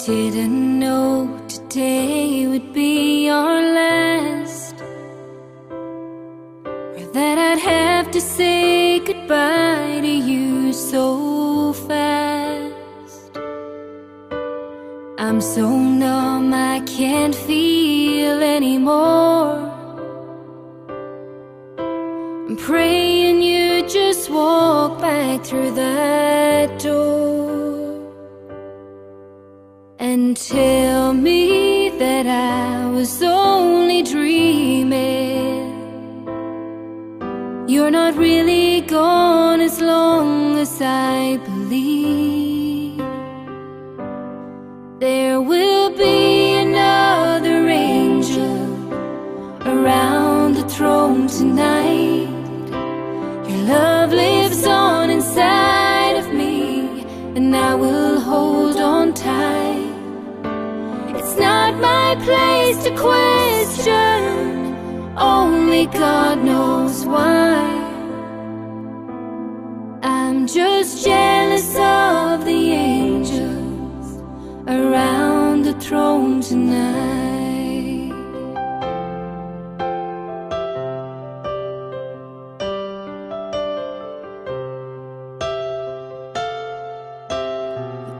Didn't know today would be our last, or that I'd have to say goodbye to you so fast. I'm so numb, I can't feel anymore. I'm praying you just walk back through that door and tell me that I was only dreaming. You're not really gone as long as I believe. There will be another angel around the throne tonight. Your love lives on inside of me, and I will hold on tight. It's not my place to question, only God knows why. I'm just jealous of the angels around the throne tonight.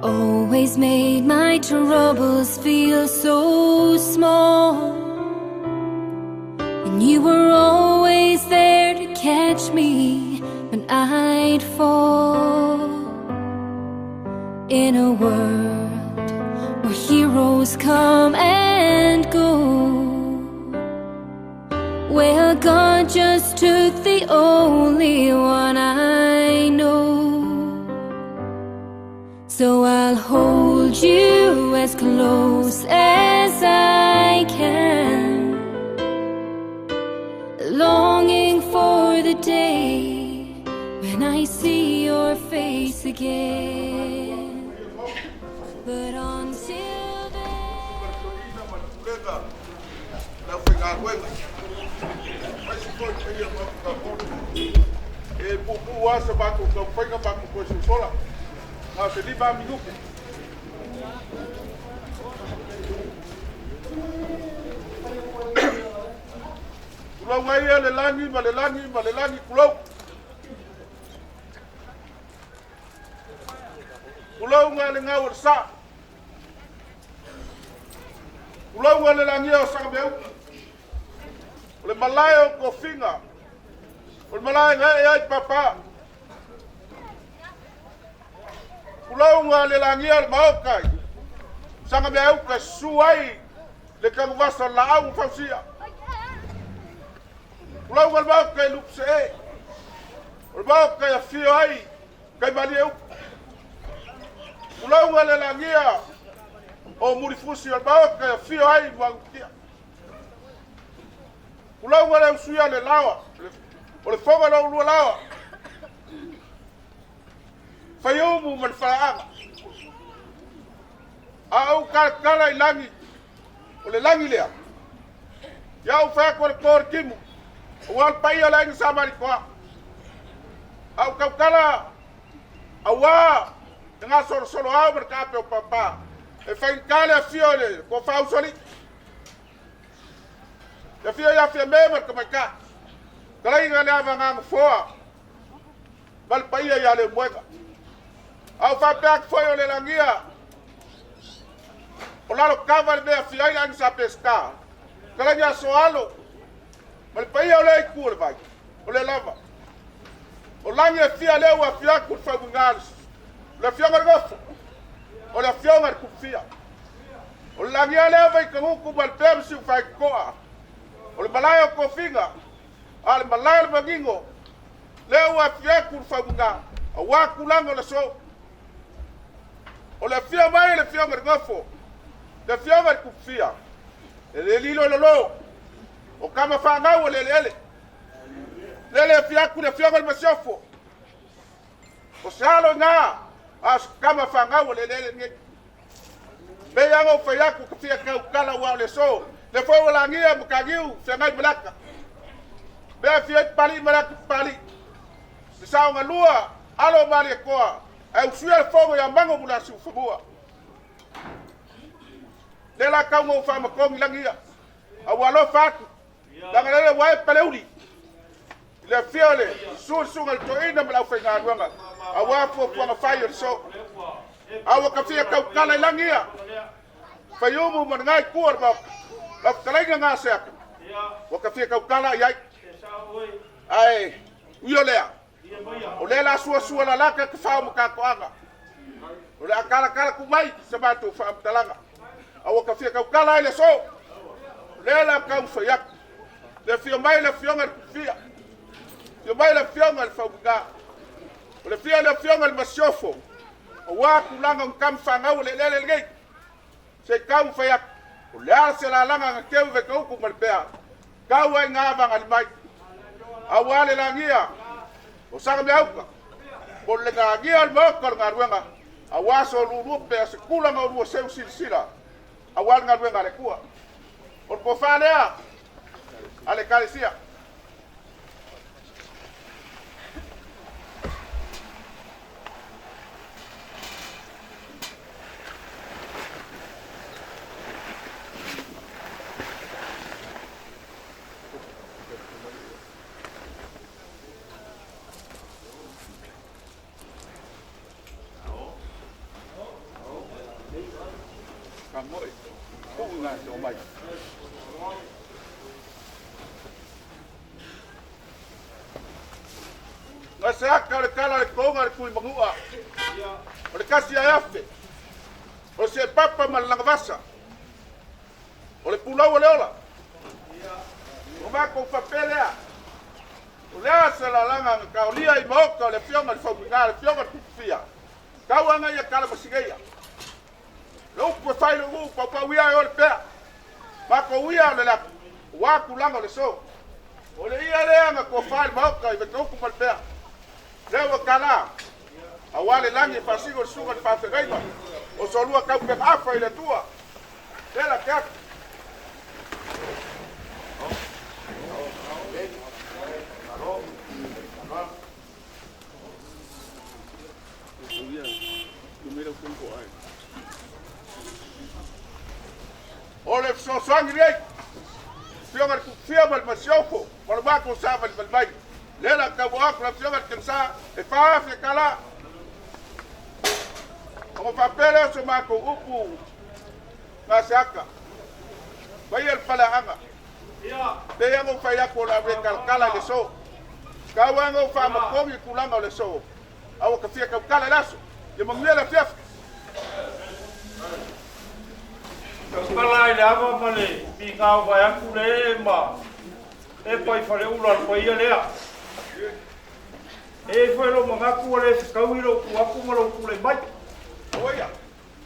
You always made my troubles feel so small, and you were always there to catch me when I'd fall. In a world where heroes come and go, well, God just took the only one I know. So I'll hold you as close as I can, longing for the day when I see your face again. But until then. E pupu asa matou taumafaiga matou toe sosola. Na o se 5 minute. Tulou ai ia le lagi ma le lagi ma le lagi, tulou. Tulou nga le gau o le sa. Tulou nga le lagia o Sagameauta. O le malae o tofiga. O le malae na ee ai papa. Tulou nga le lagia o le maoka i Sagameauta e susu ai le tanuvasa o le laau ma fausia. Tulou nga le maoka i Lupusee. O le maoka e afio ai Kaimalie upu. Tulou nga le lagia o Mulifusi o le maoka e afio ai Muagututia. Tulou nga le usuia le laoa, o le foga o lua laoa. Faiumu ma le falaaga. A ou kalakala i lagi, o le lagi lea. Ia ou fai atu o le to o le timu, aua le paia o le aiga Sa Malitoa. A ou tautala, aua le gasolosolo ao ma le taape o papa. E faigata le afio i le tofa usoalii. Le afio ia Fiame ma le tamaitai. Talaiga le ava gagafoa ma le paia ia Leumuega. A ou faapea atu foi o le lagia o lalo kava le mea afio ai le aiga Sa Peseta. Talaiga aso alo ma le paia o lea itu o le vai. O lea lava. O lagi e fia lea ua afio atu le faauiga le afioga i le nofo. O le afioga i le tupufia. O le lagia lea vai tagutu ma le pea ma Siufaitotoa. O le malae o tofiga, a o le malae o le manino, lea ua afio atu le faauiga, aua tulaga o le aso. O le afio mai o le afioga i le nofo, le afioga i le tupufia, e le lilo i lalo, o tama fanau o le eleele. Lea le afio atu le afioga i le masiofo, o se alo i ina, a o se tama fanau o le eleele lenei. Pei lava ona ou fai atu, ta fia tautala aua o le aso, lea foi ua lagia Mataniu feagai ma le ata. Mea afio ai Papalii ma le ata Papalii. Le saogalua, alo o Malietoa, ae usuia le fono ia Mano Mulasiufanua. Lea la tau na ou faamatogi lagi ia. A ua alofa atu. Leaga lele ua e paleuli. I le afio o le susu le susuga i le toeaina ma le aufaigaluega aua fuafuaga fai o le so. A ua tafia tautala i lagi ia. Faiumu ma lena itu o le Maota. Lau fetalaiga Gaseata, ua tafia tautala i ai. Ae ui o lea, o lea la suasua lalata tafao ma tatoaga. O le a talatala tu mai sa matou faamatalaga. A ua tafia tautala ai le aso. O lea la taumafai atu. Le afio mai le afioga i le Tupufia. Afio mai le afioga i le Faumuina. O le afio o le afioga i le Masiofo. Aua tulaga o ni tama fanau o le eleele lenei. Se i taumafai atu. O le a se lalaga na teu i Vaitautu ma Lepea. Tau ai ngā vagali mai. Aua le lagia o Sagameauta. Mo le lagia o le maota o le galuega. Aua so lulua pea se tulaga o lua seu silasila. Aua le galuega a le Atua. O le tofa lea a le Ekalesia. Ka moe, tuu ngā te o mai. Na se aka o le tala o le toga o le tui manua. O le kasi ai afe. O se papa ma le lagavasa. O le pulau o le ola. O matou faapea lea, o le a se lalaga na taolia i maota o le Afioga i le Faumuina, le Afioga i le Tupufia, tau aga ia tala masigeia. Le upu e fai le uu paupau ia e ole pea. Matou ia o le lapu, ua tulaga o le so. O le ia lea na tofa i le maota i Vaitautu ma le pea. Lea ua tala, aua le lagi e faasino le susuga i le faafeagaiga o solua taupega afa i le Atua. Lea la te atu. O le fesoasoani lenei, Afioga i le Tupufia ma le Masiofo ma le matou savalivali mai. Lea la tau atu le Afioga i le Tausa e 4,000 tala. Ona faapea lea o so matou upu gaseata. Faia le paleaaga. Pei lava ona ou fai atu o le a ou le talatala i le aso. Tau lava ona ou faamatogi le tulaga o le aso, a ua tafia tautala i le aso. Ia manuia le afiafi. Tautala i le ava ma le migao vaeatu le ee ma epa i faleula o le paia lea. E i ai foi lou manatu ua le fetaui lou tu atu ma lou tulai mai.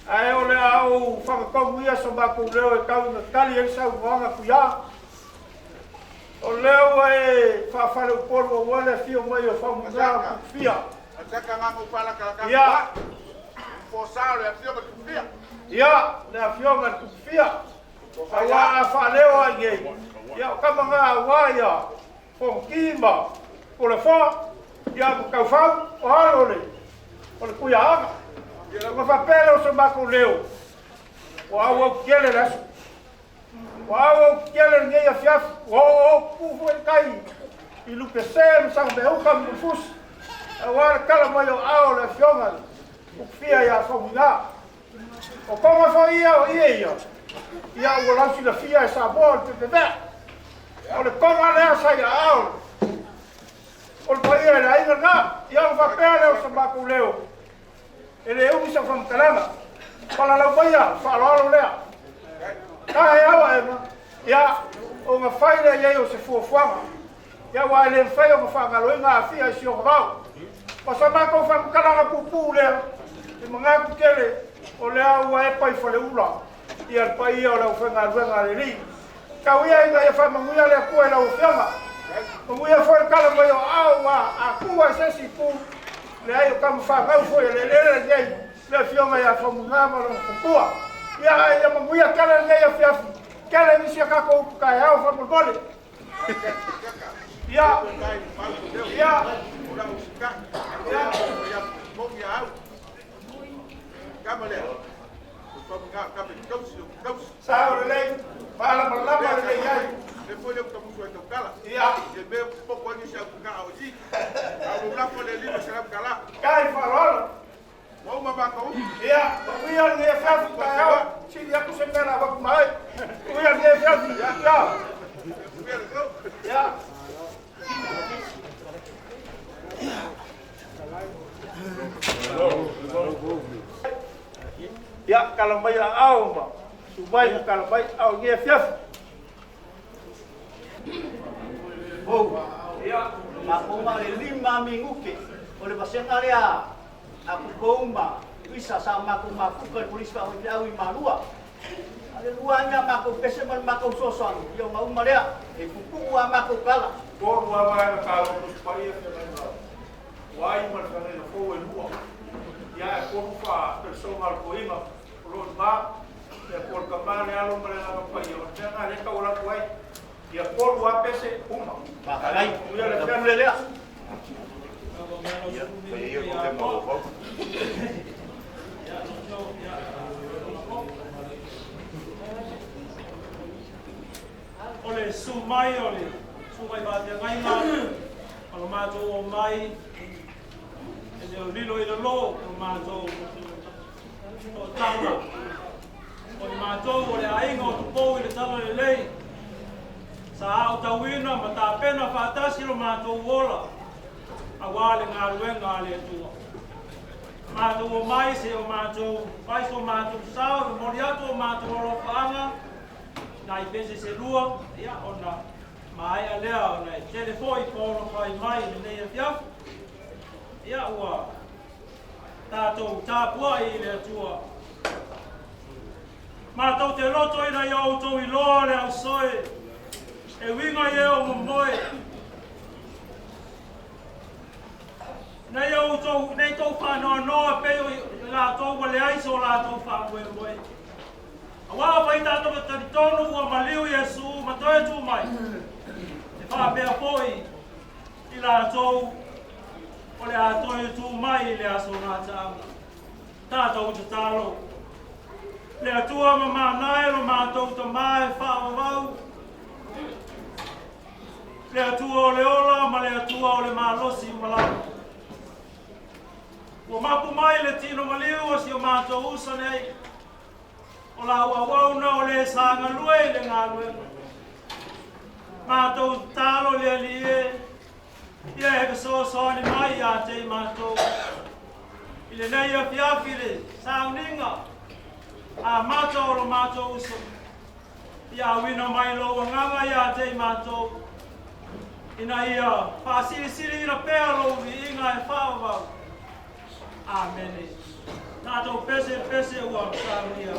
Ae o le a ou fagatonu ia so matou leo e tau ina tali ai le saunoaga Tuia. O lea ua e faafale Upolu aua le afio mai o Faumuina o Tupufia. Ia. Ia, le afioga i le Tupufia. Aua a faaleo ai nei, ia o tama na aua ia Fonoti ma Pulefoa, ia ma Taufau, o alo o le o le Tuiaaga. Ona faapea lea o so matou leo, ua auau tele le aso. Ua auau tele lenei afiafi, ua oooo pupuu foi le tai i Lupese ma Sagameauta ma Mulifusi, aua le tala mai o aao o le afioga i le Ukufia ia Faumuina. O koga foi ia o ie ia, ia ua lausilafia e Samoa o le pepevea. O le koga lea sa i aao o le paia i le aiga lena. Ia ona faapea lea o so matou leo, e le umi sau faamatalaga. Falalau maia le faaaloalo lea. Tae au aega, ia, ona fai lea i ai o se fuafuaga. Ia aua e le mafai ona faagaloina Afia i si ona vao. O sa matou faamatalaga puupuu lea, e manatu tele o lea ua epa i Faleula ia le paia o le aufaigaluega a le Alii. Tau ia ina ia faamanuia le Atua i lau Afioga. Manuia foi le tala mai o aao ua atua i se isi itu, leai o tama fanau foi a le eleele lenei, le Afioga ia Faumuina ma lona faletua. Ia ae ia manuia tele lenei afiafi, tele nisi a tatou upu taeao faamolemole. Ia, ia, ia. Faumuga o tama i tausi o tausi. Sao lelei, malamalama lelei ai. Le foi lea ua tamusu ai tautala. Ia. Ia mea poko ai nisi au kaa o i. A o lafo le $500. Kai faaaloalo. Ua uma matou. Ia, uia lenei afiafi taeao, sili atu se mea o le a avatu mai. Uia lenei afiafi. Ia. Uia le tau. Ia. Ia, kala mai aao ma sumai ma kala mai ao i lenei afiafi. Ou, Ia. makou ma le 5 minute o le vasega lea a Kupou ma Luisa sa makou mafuka i le Kolisi Faafaifeau i Malua. A le lua ai mea makou pese ma le makou fesoasoani, ia ona uma lea, e puupuu a makou tala. Tolu lava vaega taua o Tusi Paia feagaiga tuai ma le feagaiga fou e lua. Ia ae tolu faa-peresona a le toeaina o lo o i ina, ia po o le Tama, le Alo ma le Agaga Paia, o le mea lena lea e tauala atu ai. Ia tolu lava pese, uma. Faafetai, Manuia le o le afiafi. pule lea. O le susu mai o le susuga i faafeagaiga ma lo matou omai e le lilo i lalo o matou toataga. O i matou o le aiga o Tupou i le Talalelei, sa aotauina ma tapena faatasi lo matou ola auā le galuega a le Atua. Matou omai se o matou fai so matou sao e momoli atu o matou alofaaga nai pese se lua, ia ona maea lea ona e tele foi paolo fai mai i lenei afiafi. Ia ua tatou tapuai i le Atua. Matou te loto ina ia outou iloa le ausoe e uiga i e o momoe. Nei outou nei tou faanoanoa pei o i latou ua leai so latou faamoemoe. Auā afai tatou te talitonu ua maliu Iesu ma toe tu mai, e faapea foi i latou o le a toe tu mai i le aso gataaga. Tatou tatalo. Le Atua ma manae lo matou Tamā e faavavau, le Atua o le ola ma le Atua o le malosi uma lava. Ua mapu mai le tino maliu o si o matou uso nei, o lau auauna o le sa galue i le galuega. Matou tatalo le Alii e, ia e fesoasoani mai ia te i matou. I lenei afiafi le sauniga amata o lo matou uso, ia auina mai lou agaga ia te i matou, ina ia faasilisiliina pea lou viiga e faavavau. Amene. Tatou pese pese ua saunia.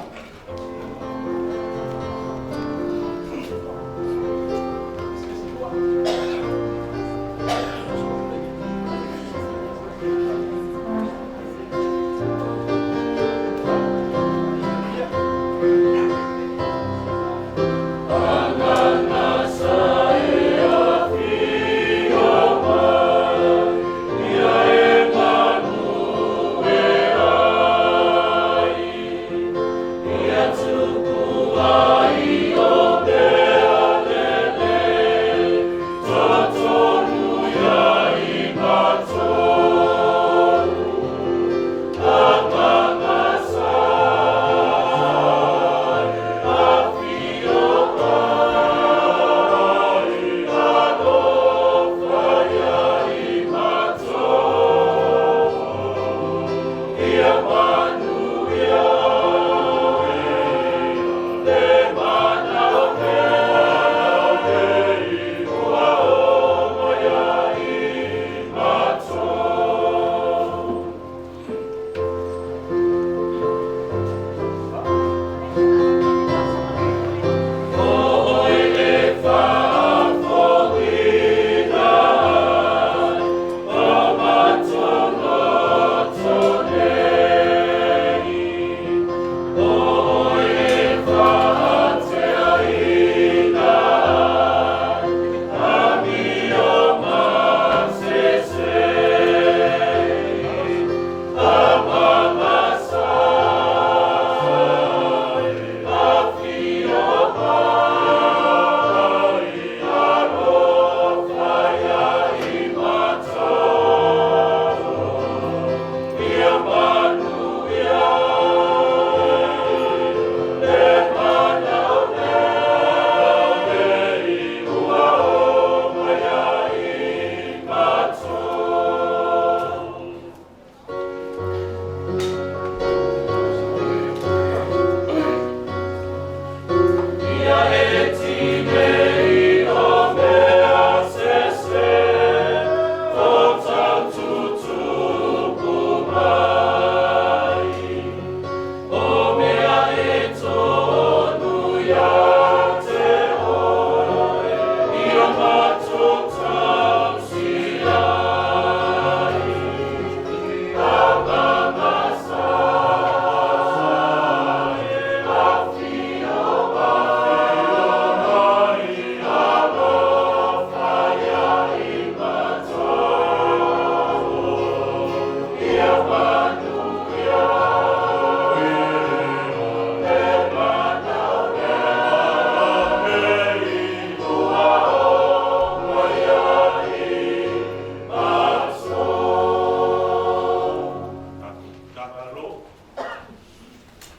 Malo,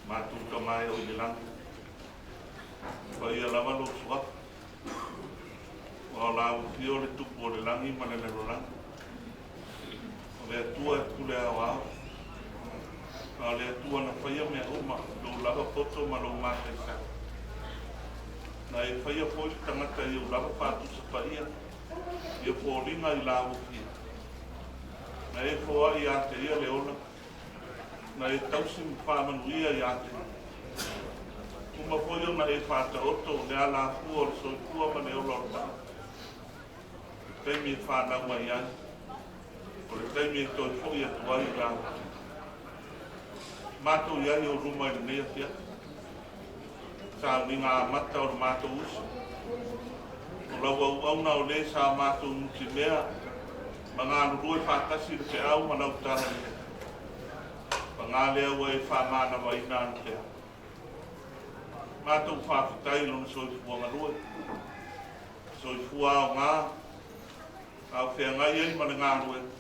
matou Tama e o i le lagi, paia lava lou suafa, aua o la ua fio le Tupu o le lagi ma le lalolagi. O le Atua e pule aoao, a o le Atua na faia mea uma i lou lava poto ma lou mataisau. Na e faia foi le tagata i ou lava faatusa paia, ia foliga i la ua fia. Na e foai ia te ia le ola, na e tausi ma faamanuia ia te ia. Uma foi ona e faataoto le alafua o le soifua ma le ola o le tagata, le taimi e fanau mai ai, o le taimi e toe foi atu ai i la matou i ai o luma i lenei afiafi. Sauniga amata o le matou uso, o lau auauna o le sa matou nutimea ma galulue faatasi i le feau ma lau talalelei. Paga lea ua e faamanavaina ana feau. Matou faafetai i lona soifua galue, soifua aoga, a o feagai ai ma le galuega.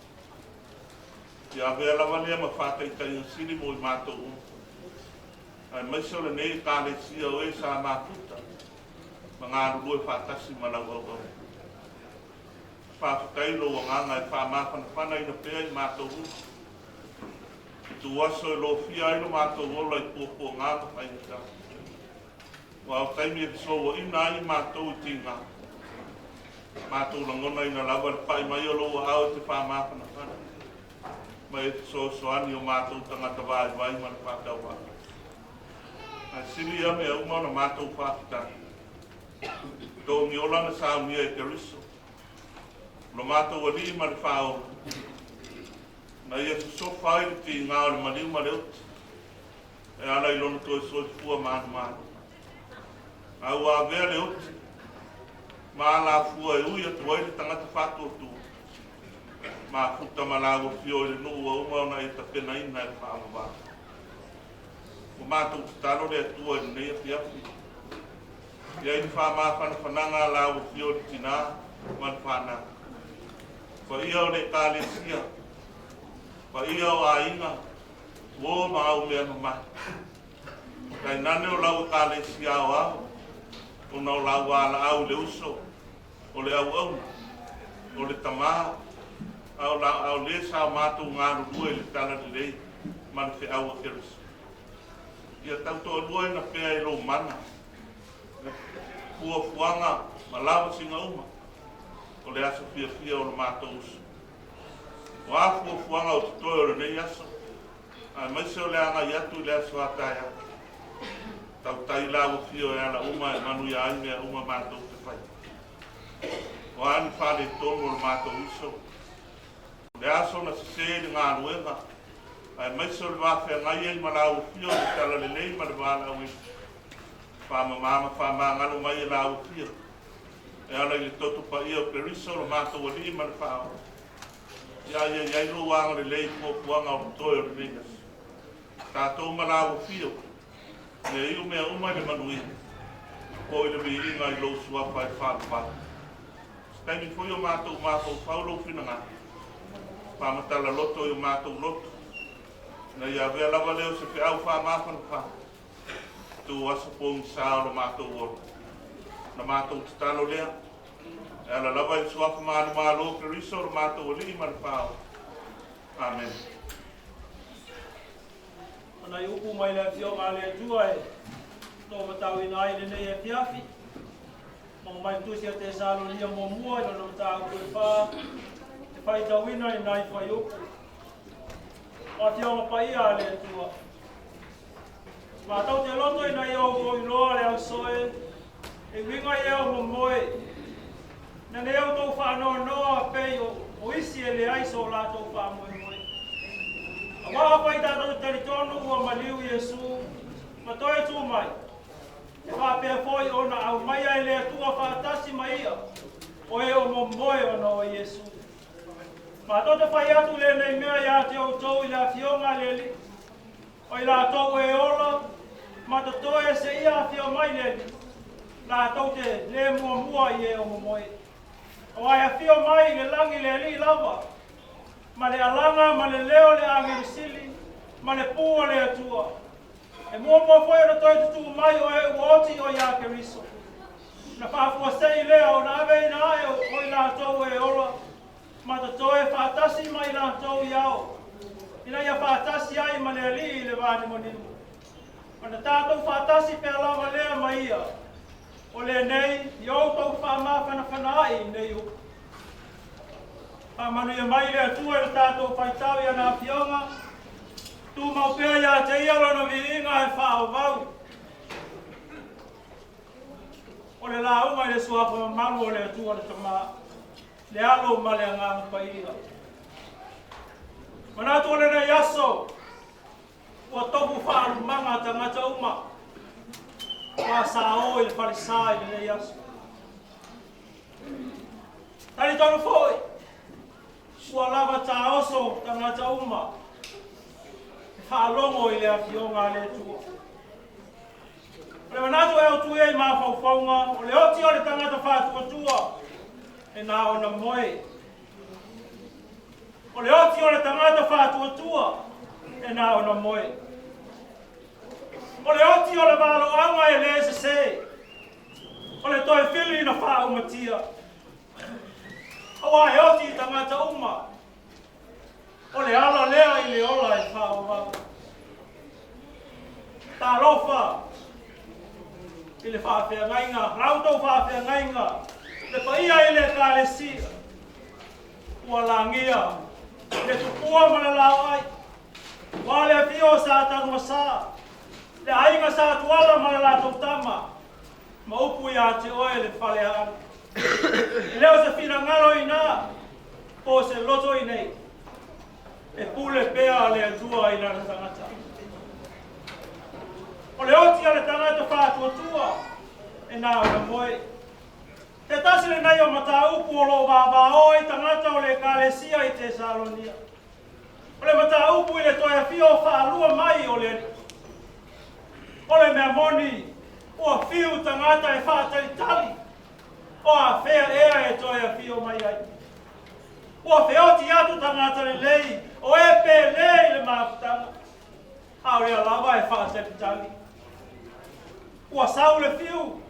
Ia avea lava lea ma faataitaiga sili mo i matou uma, aemaise o lenei Ekalesia o e sa mafuta ma galulue faatasi ma lau auauna. Faafetai i lou agaga e faamafanafanaina pea i matou uma. I tuaso e lofia ai lo matou ola i puapuaga ma faigata. Aua o taimi e fesouaina ai i matou i tiga, matou lagonaina lava le pai mai o lou aao e te faamafanafana ma e fesoasoani i o matou tagata vaivai ma le faatauvaa. Ae sili ia mea uma ona matou faafetai, togi ola na saunia e Keriso, lo matou Alii ma le Faaola, na ia sosofa ai le tiga o le maliu ma le oti, e ala i lona toe soifua manumanu. A ua avea le oti ma alafua e ui atu ai le tagata faatuatua, mafuta ma laua fio i le nuu ua uma ona e tapenaina e le faavavau. Ua matou tatalo le Atua i lenei afiafi, i ai le faamafanafanaga a laua fio i le tinā ma le fanau. Paia o le Ekalesia, paia o aiga, uo ma au mea mamae. Tainane o lau Ekalesia aoao, ona o lau alaau i le uso, o le auauna, o le tamā, a o la, a o le sa o matou galulue i le talalelei ma le feau a Keriso. Ia tautoaluaina pea i lou mana, fuafuaga ma lavasiga uma o le aso fiafia o le matou uso. O a fuafuaga o totoe o lenei aso, aemaise o le agai atu i le aso a taeao, tautai lau afio e ala uma e manuia ai mea uma matou te fai. O a ni faaletonu o le matou uso, le aso na sesē i le galuega, aemaise o le vafeagai ai ma lau afio i le talalelei ma le valaauina, faamama ma faamagalo mai e lau afio, e ala i le toto paia o Keriso lo matou Alii ma le Faaola. Ia ia i ai lou agalelei i fuafuaga o totoe o lenei aso. Tatou ma lau afio, ia iu mea uma i le manuia, foi le viiga i lou suafa e faavavau. Se taimi foi o matou mafaufau lou finagalo, faamatala loto i o matou loto, ina ia avea lava lea o se feau faamafanafana, tu aso pogisa o lo matou ola. Na matou tatalo lea, e ala lava i le suafa manumalo o Keriso lo matou Alii ma le Faaola. Amene. O nai upu mai le afioga a le Atua e taumatauina ai lenei afiafi. Ma mai le Tusi a Tesalonia muamua i lona mataupu e 4, e faitauina i nai fuaiupu. O afioga paia a le Atua, matou te loto ina ia outou iloa le ausoe, e uiga i e o momoe, na le outou faanoanoa pei o isi e leai so latou faamoemoe. Aua afai tatou te talitonu ua maliu Iesu ma toe tu mai, e faapea foi ona aumaia e le Atua faatasi ma ia, o e o momoe ona o Iesu. Matou te fai atu lenei mea ia te outou i le afioga a le Alii, o i latou e ola ma totoe seia afio mai le Alii, latou te le muamua i e o momoe. Aua e afio mai i le lagi le Alii lava, ma le alaga ma le leo le agelu sili, ma le pū a le Atua. E muamua foi ona toe tutū mai o e ua oti o iā Keriso. Na faafuasei lea ona aveina ae o i latou e ola ma totoe faatasi ma i latou i ao, ina ia faatasi ai ma le Alii i le vanimonimo. Ona tatou faatasi pea lava lea ma ia, o lenei i outou faamafanafana ai i nei upu. Faamanuia mai le Atua i le tatou faitau i ana afioga, tumau pea ia te ia lona viiga e faaauau. O le lauga i le suafa mamalu o le Atua le Tama, le Alo ma le Agaga Paia. Manatu o lenei aso, ua tofu faalumaga tagata uma, ua sāō i le falesā i lenei aso. Talitonu foi, ua lava taoso tagata uma, e faalogo i le afioga a le Atua. O le manatu e autu ia i mafaufauga, o le oti o le tagata faatuatua, e na ona moe. O le oti o le tagata faatuatua, e na ona moe. O le oti o le valoaga e le sesē, o le toe fili na faaumatia. Auā e oti i tagata uma, o le ala lea i le ola e faaauau. Talofa i le faafeagaiga, la outou faafeagaiga, le paia i le Ekalesia, ua lagia le tupua ma le laoai, ua le afio o Sa Tanuvasa, le aiga Sa Tuala ma le latou tama, ma upu ia te oe le faleaana. E le o se finagalo iinā, po o se loto iinei, e pule pea le Atua i lana tagata. O le oti a le tagata faatuatua, e na ona moe. Se tasi lenei o mataupu o loo vavao ai tagata o le Ekalesia i Tesalonia. O le mataupu i le toe afio faalua mai o le Alii. O le mea moni, ua fiu tagata e faatalitali, o afea ea e toe afio mai ai. Ua feoti atu tagata lelei, o e pele i le mafutaga, a o lea lava e faatalitali. Ua sau le fiu,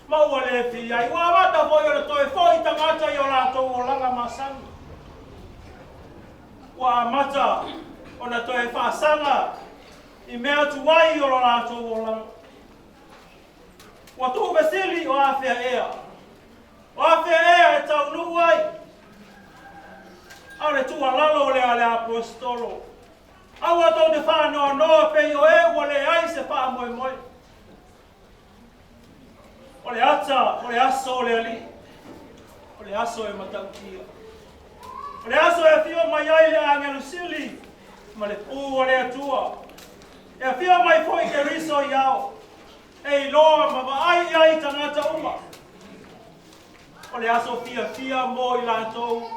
ma ua le fia ai. Ua amata foi o le toe foi tagata i o latou olaga masani. Ua amata ona toe faasaga i mea tuai o lo latou olaga. Ua tuufesili o afea ea. O afea ea e taunuu ai. A o le tuualalo lea a le aposetolo, aua tou te faanoanoa pei o e ua leai se faamoemoe. O le ata, o le aso o le Alii, o le aso e matautia. O le aso e afio mai ai le agelu sili ma le pū o le Atua. E afio mai foi Keriso i ao, e iloa ma vaai i ai tagata uma. O le aso fiafia mo i latou,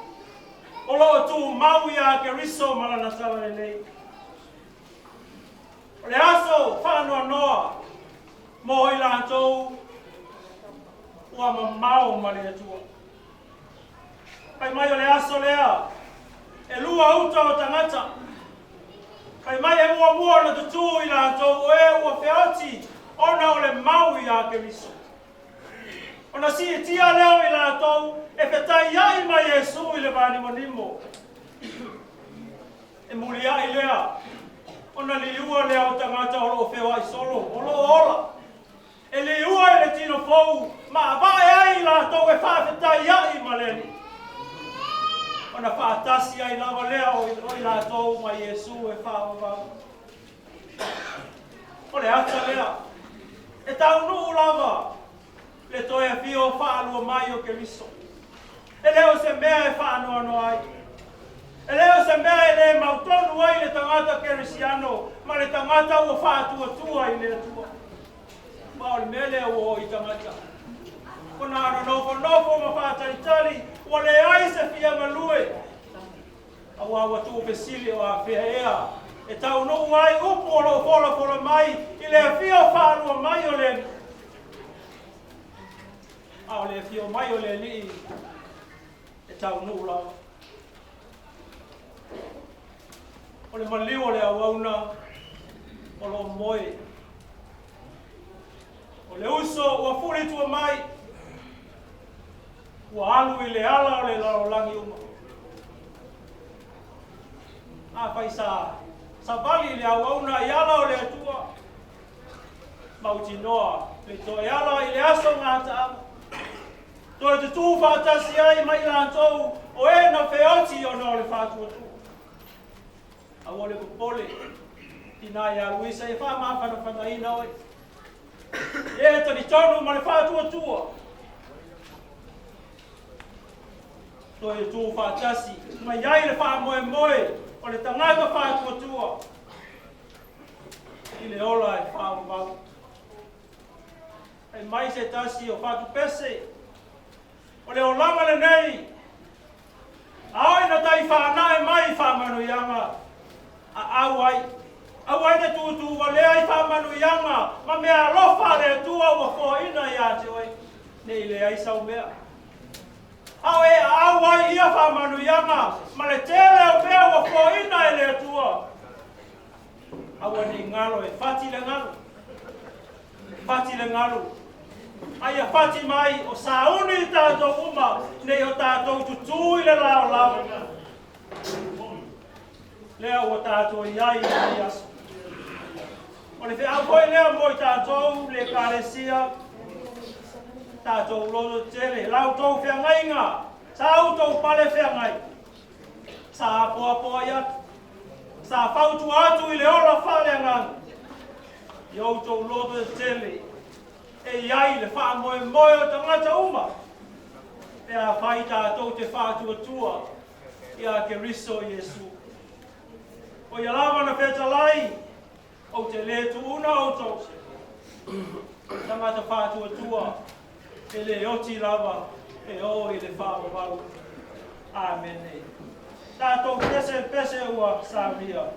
o loo tumau iā Keriso ma lana talalelei. O le aso faanoanoa mo i latou ua mamao ma le Atua. Fai mai o le aso lea, e lua uta o tagata. Fai mai e muamua ona tutū i latou o e ua feoti ona o le mau iā Keriso. Ona siitia lea o i latou e fetaiai ma Iesu i le vanimonimo. E muliai lea, ona liua lea o tagata o loo feoai solo, o loo ola. E liua i le tino fou, ma avae ai i latou e faafetaiai ma le Alii. Ona faatasi ai lava lea o i latou ma Iesu e faavavau. O le ata lea, e taunuu lava le toe afio faalua mai o Keriso. E le o se mea e faanoanoa ai. E le o se mea e le mautonu ai le tagata kerisiano ma le tagata ua faatuatua i le Atua. Ma o le mea lea ua oo i tagata. Ona ana nofonofo ma faatalitali, ua leai se fia galue. Auā ua tuufesili o afea ea e taunuu ai upu o loo folafola mai i le afio faalua mai o le Alii. A o le afio mai o le Alii e taunuu lava. O le maliu o le auauna o lo o moe. O le uso ua fuli i tua mai, ua alu i le ala o le lalolagi uma. Afai sa savali i le auauna i ala o le Atua, mautinoa le toe ala i le aso gataaga. Toe tutū faatasi ai ma i latou o e na feoti ona o le faatuatua. Aua le popole, tina ia Luisa e faamafanafanaina oe. E talitonu ma le faatuatua. Toe tu faatasi ma i ai le faamoemoe o le tagata faatuatua i le ola e faavavau. Fai mai se tasi o fatupese, o le olaga lenei, aoi na tai whaanae mai whaamanuiaga, a au ai. Au ai te tūtū walea i whaamanuiaga, ma mea alofa le Atua ua foaina ia te oe, nei le ai sau mea. Ao e au ai ia whaamanuiaga, ma le tele o mea ua foaina e le Atua. Aua nei galo e fati le galu. Fati le galu. Aia fati mai o sauni i tātou uma, nei o tātou tutū i le laolao. Lea ua tātou i ai i lenei aso. O le feau foi lea mo i tātou le ekalesia, tātou loto tele, lau tou feagaiga, sa outou pale feagai, sa apoapoai atu, sa fautua atu i le ola faaleagaga, i outou loto tele, e i ai le faamoemoe o tagata uma, pe afai tātou te faatuatua ia Keriso Iesu. O ia lava na fetalai, ou te le tuuna outou. Tagata faatuatua, e le oti lava, e o i le faavavau. Amene. Tātou pese pese ua saunia.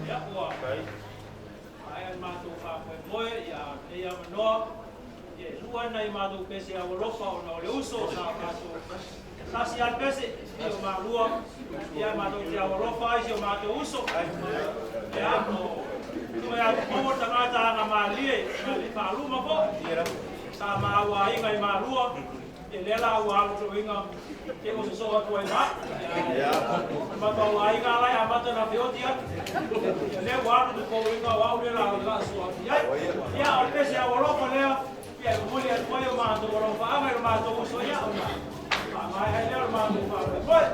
Ia ua maea le matou faamoemoe ia lenei avanoa ia e lua nai matou pese aualofa ona o le uso sa matou tasi lava le pese i o malua ia matou te aualofa ai si o matou uso. Ia o tua ia tupou o tagata agamalie ma le faaluma fo'i sa maua aiga i malua ia lea la ua alu toʻiga te o sosoo atu ai ma matou aiga ala e amata na feoti atu ia lea ua alu tupouiga o au lea la o le laasoa atu i ai. Ia o le pese aualofa lea ia e momoli atu ai o matou alofaaga i lo matou uso ia ona faamaea ai lea o le matou faamoemoe.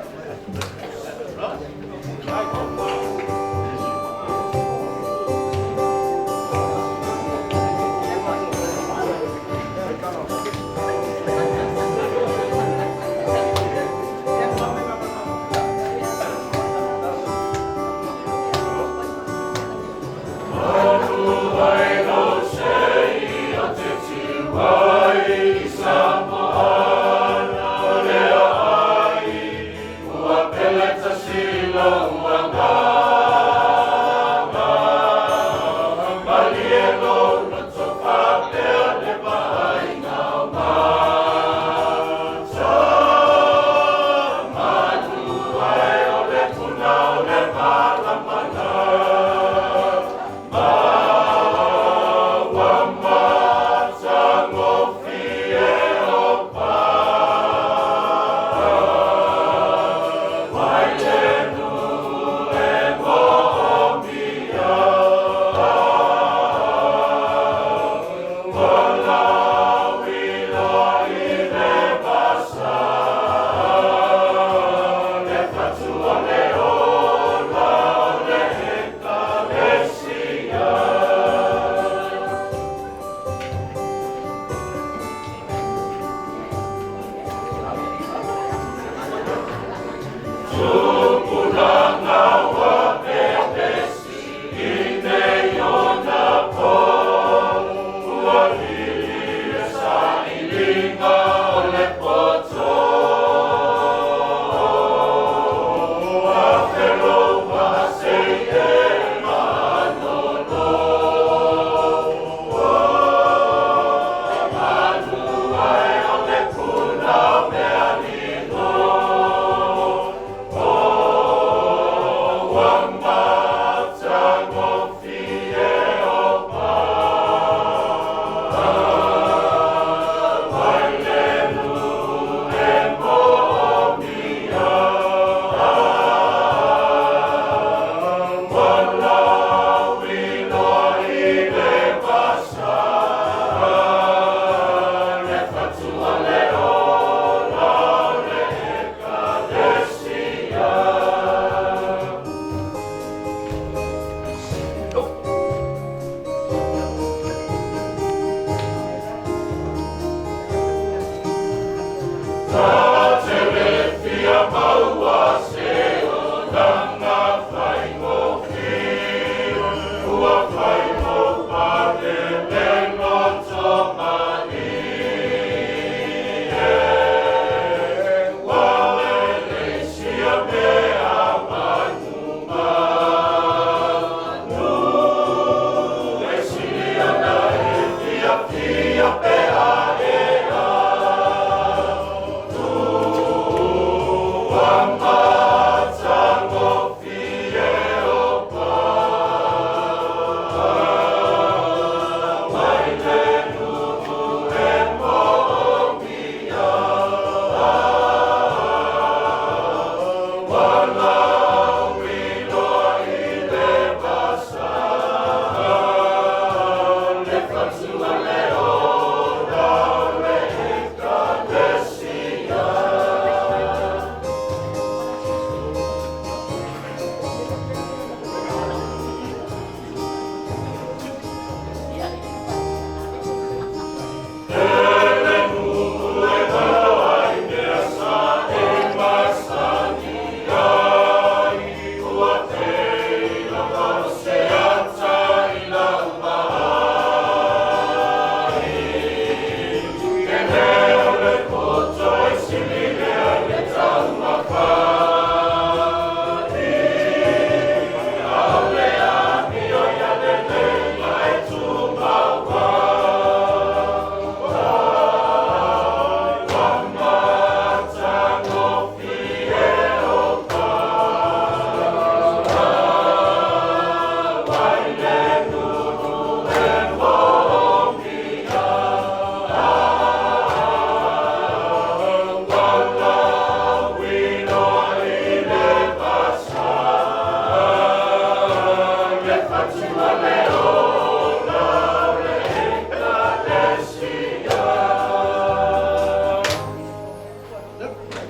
Ua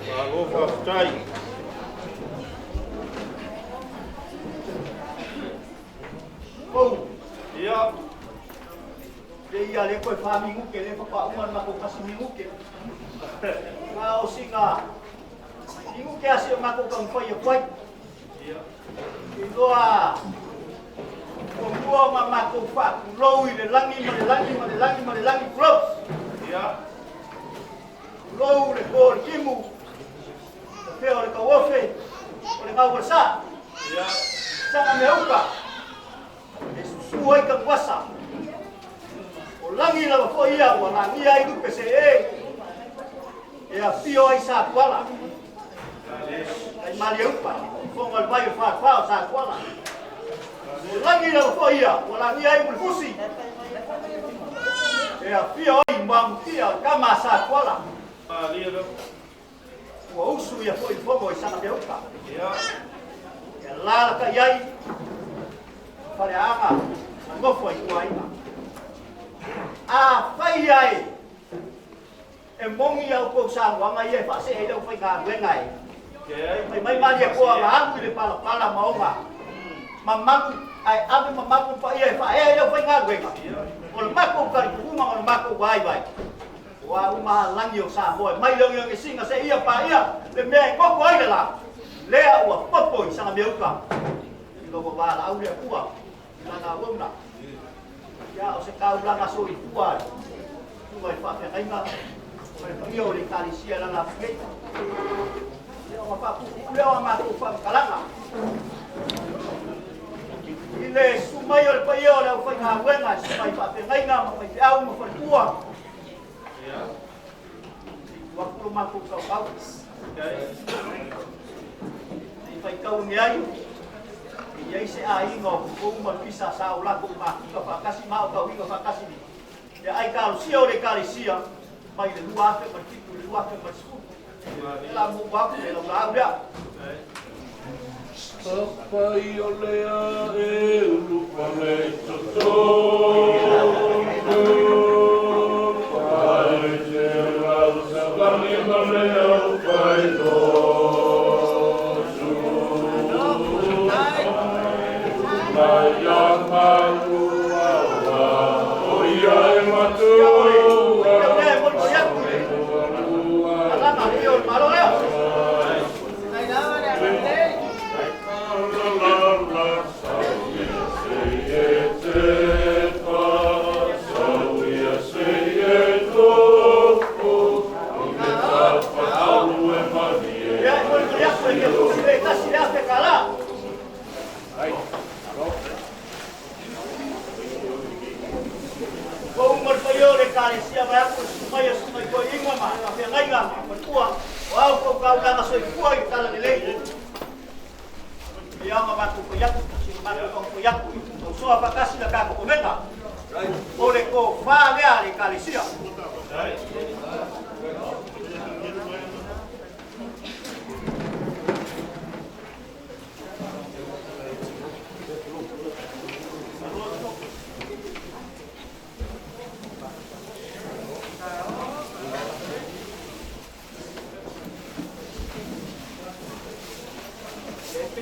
Malo faafetai. Pou. Ia. Le ia le koe whaminguke, le whakauma na makou kasi minguke. Ngā o singa, minguke ase o makou kaumwhai e kwai. Ia. Iloa, o mua ma makou whaakulou i le langi ma le langi ma le langi ma le langi kulou. Ia. Kulou le ko le kimu, le pea o le kauofe, o le ngau o le sa. Ia. Sanga mea uka, e susu ai kamuasa. O langi lava foi ia, ua lagia ai lupe se e, e afio ai sa kuala. Ai mali upa, fonga le vai o whāwhā o sa kuala. O langi lava foi ia, ua lagia ai mulifusi. E afio ai mamutia o kama sa kuala. Malia lava. Ua usu ia foi fongo i sanga mea uka. Ia. E lalaka i ai, whareaga, na ngofo ai tua aiga. A whai ai, e mongi au kou sauanga ia e whaase hei lau whai ngā ruenga e. Okay. Mai mai maria koa nga alu i le palapala maonga. Mamalu, ai ave mamalu pa ia e whaea i lau whai ngā ruenga. O le mako kari kuhuma o le mako wai wai. O a uma langi o Samoa, mai leongi ongi singa se ia pa ia, le mea e ngoko ai le la. Lea ua popo i sanga meuka. I logo wā la au lea kua, i lana wauna. Ia o se kaulanga so i tua, tua i whaafeainga, o le paia o le kalisia lana pei. Ia o whaapupu lea o mātou whaamkalanga. I le sumai o le paia o le au whai ngā uenga, sumai whaafeainga, ma whai te au, ma whai tua. Ia. Ua kuro mātou kau kau. Okay. I whai kau ni ai, i ai se ainga o kukou ma pisa sa o lako makuka whakasi ma o kauinga whakasi ni. Ia ai kalusia o le kalisia, mai le lua afe ma le fitu, le lua afe ma le sefulu. E la mo waku le lau lau lea. Papai o lea e ulu pale i totonu. Pai te rau sa lani ma le au pai lotu. Mai ia maua wa o ia e matua. Ia lea e moli aku le. Alanga le ia o le malo lea. Ia e moli moli aku le kia fusi le kasi le afe kala. Ko umar pa yo le kalesia mai aku sumai sumai ko inga ma ka whengainga ma tua o au ko kaulanga so i kua i tala le lei. Ia ma matu ko yaku si matu ko ko yaku o soa pakasi la ka ko menga. O le ko wha lea le kalesia.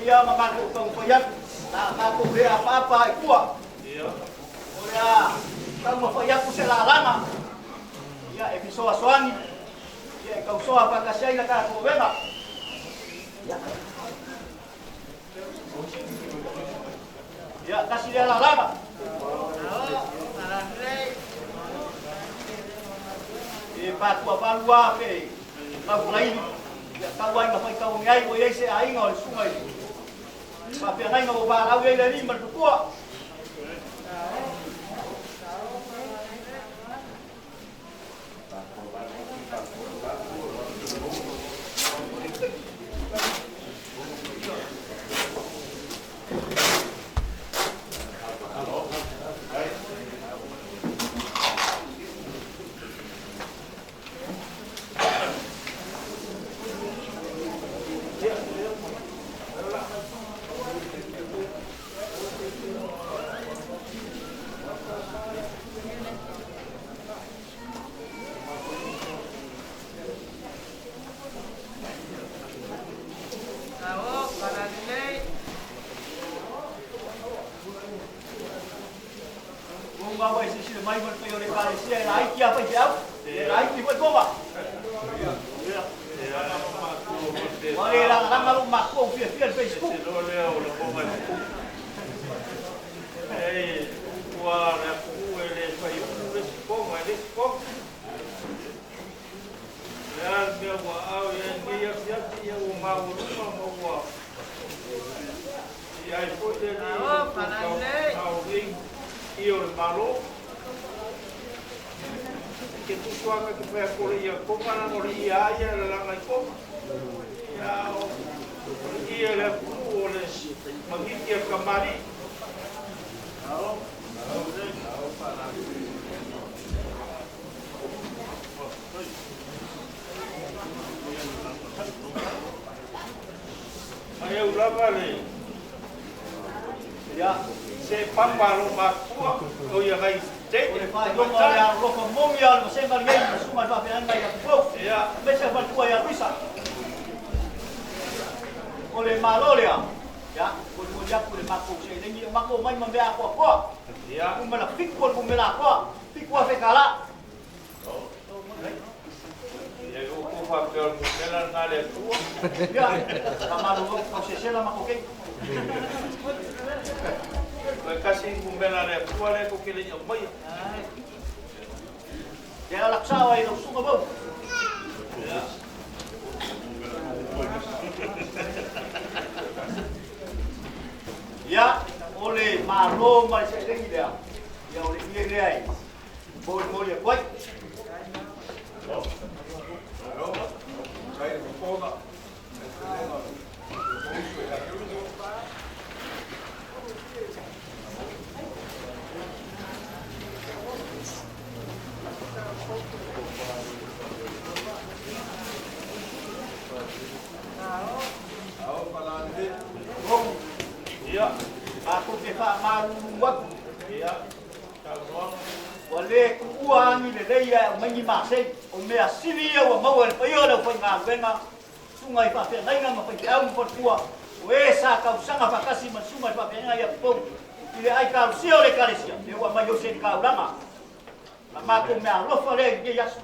Ia ma matu ko ko yaku na matu le apa apa i kua. Ia. O le a tau ma yaku se la langa. Ia e fisoa soangi. Ia e kausoa pakasi ai la ka ko venga. Ia. Ia kasi le la langa. E patua valua pe lau laini. Ia tau ai nga whai kau ngai o iai se ainga o le sunga i. Whawhiangainga o wā rau ei le rima le pukua. Tumau e silasila mai ma le paia o le Ekalesia e laiti lava faifeau, e laiti foi koma. Ua le lagalaga lou matua ua fiafia i le Facebook. O le faailoga o le alolofa momi lava o le vasega lenei ma susuga i le faafeagaiga ia Tupou, aemaise le faletua ia Luisa. O le Malo lea, ia, molimoli atu le matou seleni, matou omai ma mea atoatoa. Numera 7 o le numera atoa, $7,000. Ia, faamalolo atu tau sesela matou keiki. Ia, alu atu sao ai lau susuga Mauu. Ia, o le Malo ma le seleni lea, ia o le ie lea e molimoli atu ai. Matou te faamalulu atu, ua le tuua agi lelei ae aumai ni masei. O mea sili ia ua maua e le paia o le aufaigaluega, susuga i faafeagaiga ma faifeau ma faletua, o e sa tausaga faatasi ma le susuga i le faafeagaiga ia Tupou i le aitausia o le Ekalesia, lea ua aumai Iose i le taulaga. La matou meaalofa lea i lenei aso.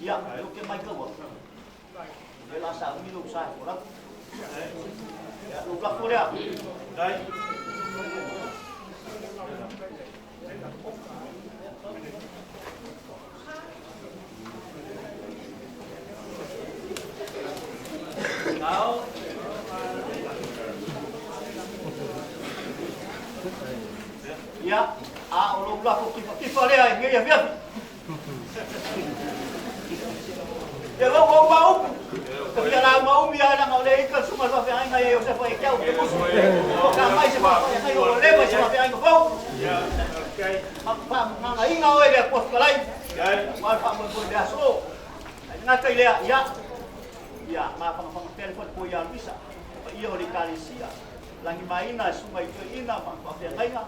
Ia, lea ou te matau atu, o lea o le a sauni lou sa e folau. Ia, lou lafo lea. Ia, a o lou lafo tifatifa lea i lenei afiafi. Ia lou ou ma upu. Ka fia lauga umi lava leaga o lea e ita le susuga i le faafeagaiga ia Iosefa ia te au te musu. Ua ka mai se faafeagaiga ua leva i se faafeagaiga fou. Ma faamagagaina oe le Atua Fetalai. Aua le faamoemoe i le aso. Ae le gata i lea, ia, ia mafanafana pea le faletua ia Luisa, le paia o le Ekalesia, lagimaina e susuga i toeaiina ma faafeagaiga.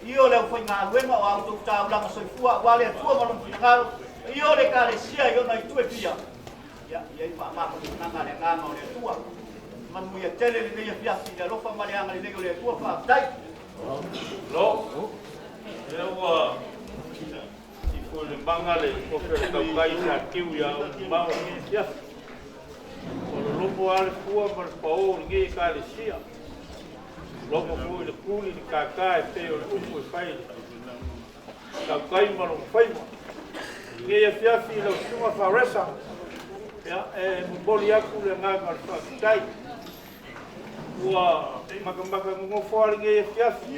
Ia o le aufaigaluega o a outou taulaga soifua aua le Atua ma Lona finagalo, ia o le Ekalesia i ona itu e fia, ia i ai faamafanafanaga a le Agaga o le Atua. Manuia tele lenei afiafi i le alofa ma le agalelei o le Atua. Faafetai. Lo, lea ua ifo i le maga le ofe o le tautai sa tiu ia aumamao i lenei afiafi. Ua lolomo lava le fua ma le paō o lenei Ekalesia. Lomo foi le kuli le kākā e pei o le upu e fai i le tautai ma lona faiva. I lenei afiafi i lau susuga Faresa, ia, e momoli atu le agaga o le faafetai. Ua matamata nonofo lava lenei afiafi,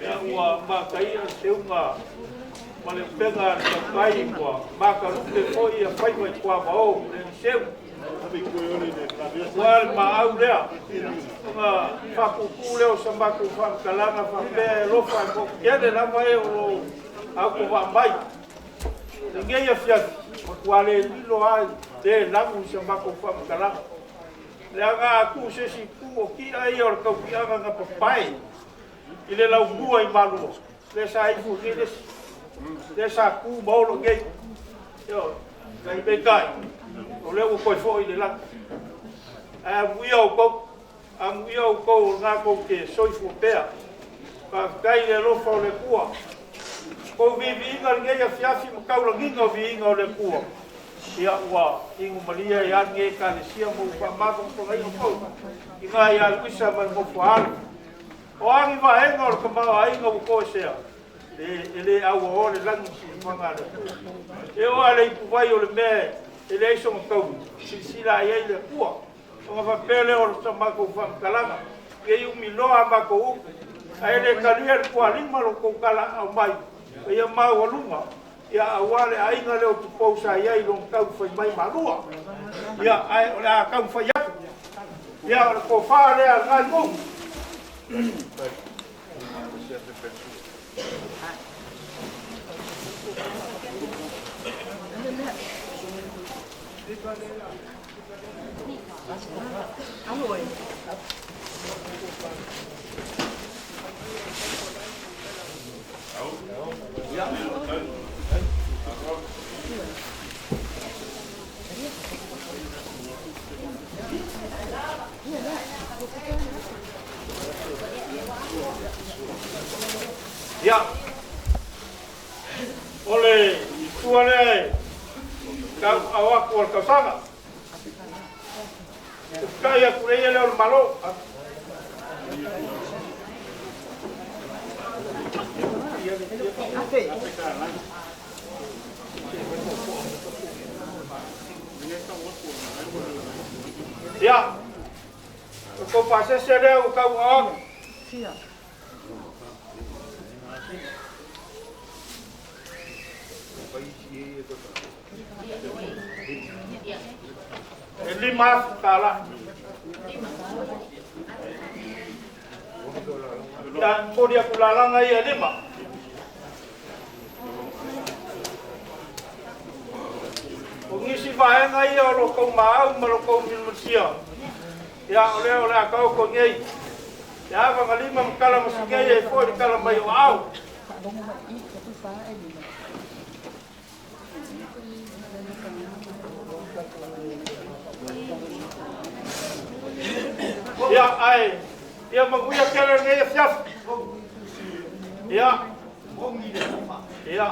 ia, ua mataia le seuga ma le upega a le tautai, ua matalupe foi ia faiva i tuavao o le Eliseu. Ua le maau lea, ona faapuupuu lea o sa matou faamatalaga faapea e alofa e motu tele lava e o lo o autovaa mai. Lenei afiafi, matua le lilo lava le lagu i sa matou faamatalaga. Leaga a tuu se isi itu o ti'a ia o le tautiaga na papae i le laumua i Malua, lea sa ifo nei le isi, lea sa tu ma olo nei. Ioe, peitai, o lea ua toe foi i le lagi. Ae amuia outou, amuia outou o lena tou te soifua pea. Faafetai i le alofa o le Atua. Kou viviiga lenei afiafi ma taulagiga o viiga o le Atua. Ia ua igu malia ia lenei Ekalesia ma ua faamafogafogaina foi i na ia Luisa ma le nofo a alo. O a ni vaega o le tamaoaiga ua toesea, e le auaoa le lagi ma silisilimaga a le Atua. E oo lava i le ipuvai o le mea e leai sona taui, silasila i ai le Atua. Ona faapea lea o le matou faamatalaga, ne i umi loa a matou upu, ae le talia le tualima lo tou talaaao mai, paia maualuga, ia aua le aiga lea o Tupou sa i ai i lona taumafai mai Malua. Ia, ae o le a taumafai atu. Ia, o le tofa lea a lena itu. Ia, o le tua lea e tauau atu o le tausaga. Kai atu le ia lea o le Malo. Ia, o kou pasese lea ua tauau atu. E 5,000 tala. Ia, momoli atu lalaga ia e 5. O nisi vaega ia o lo tou maau ma lo tou milmasia. Ia, o lea o le a taoto nei. Te ava na lima ma kala masigei e foi le kala mai o au. Ia, ai, ia manuia tele nei afiafi. Ia, ia.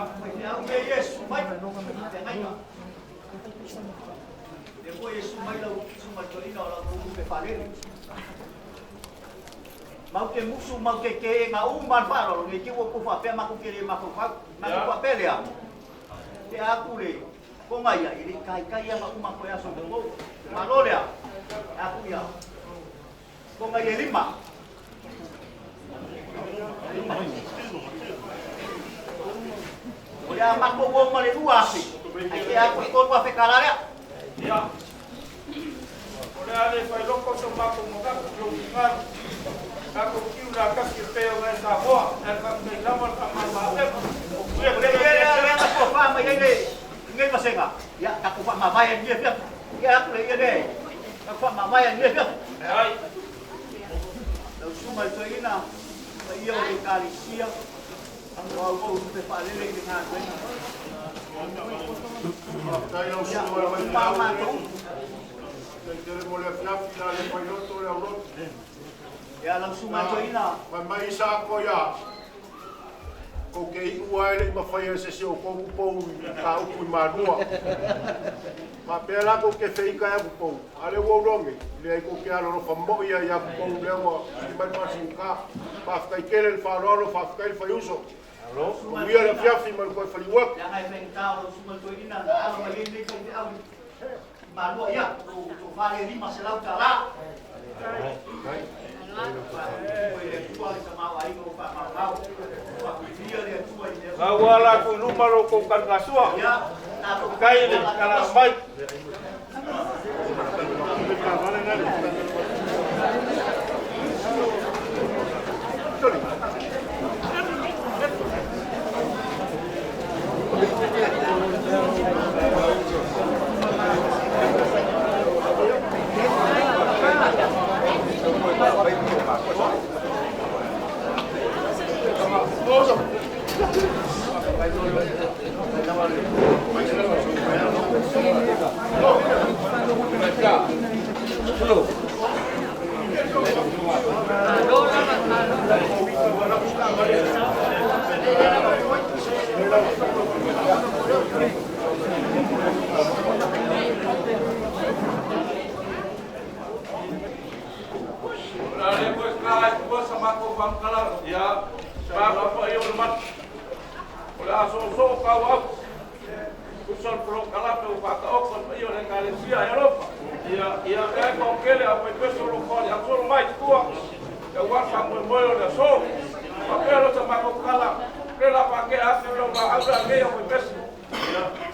Mau te musu, mau te ke ngā uma le whaarolo, ne te ua kufa pea maku kere maku whau, maku wha pele a. Te aku le, konga ia, i le kai kai ia ngā uma koe aso te mou. Malo lea, aku ia, konga ia 5. O lea mako ua ma le 2,000, ai te aku i 3,000 kala lea. Ia, o lea le whai loko so mako mo kaku lo kingaru. Kako kiu la kasi o peo ngai Samoa, e ka kai lama ka mama e. O le ia lea lea ka kua mai ai le ngai vasenga. Ia, ka kua mamae ni fia. Ia aku le ia le. Ka kua mamae ni fia. Ai. Lau suma i toina, ma ia o le kalisia, o au o te whaalele i le ngā koena. Faafetai lau Ia, susuga le o mai ma matou. Tele mo le afiafi la le failoto le auloto. Ia, lau suma i toina. Mai mai sa ko ia. Ko ke i ua ele i mawhai e se se o kou kupou i ka upu i manua. Ma pea la ko ke wheika ia kupou. Ale ua uronge, le ai ko ke alo rofa mo ia ia kupou lea ua i mai pasi ka. Whawhikai kele le wharoaro, whawhikai le whaiuso. Ko ia le afiafi ma le koe whaliuaku. Ia ngai whaingtao lau suma i toina, na alo mai nei kai te au. Manua ia, tō whare 500 tā la. Ngau ala ku luma lo kou kalgasua. Kai le kala mai. Kala ia pa pa ia o le matu. O le aso so kau au. Usa pro kala pe o whaka oko pa ia o le kalesia e alofa. Ia ia e ko kele a pe peso lo ko ia solo mai tua. Ia wa sa mo mo o le so. Pa pe lo ta mako kala. Pe la pa ke a se lo ma au la ke o pe peso. Ia.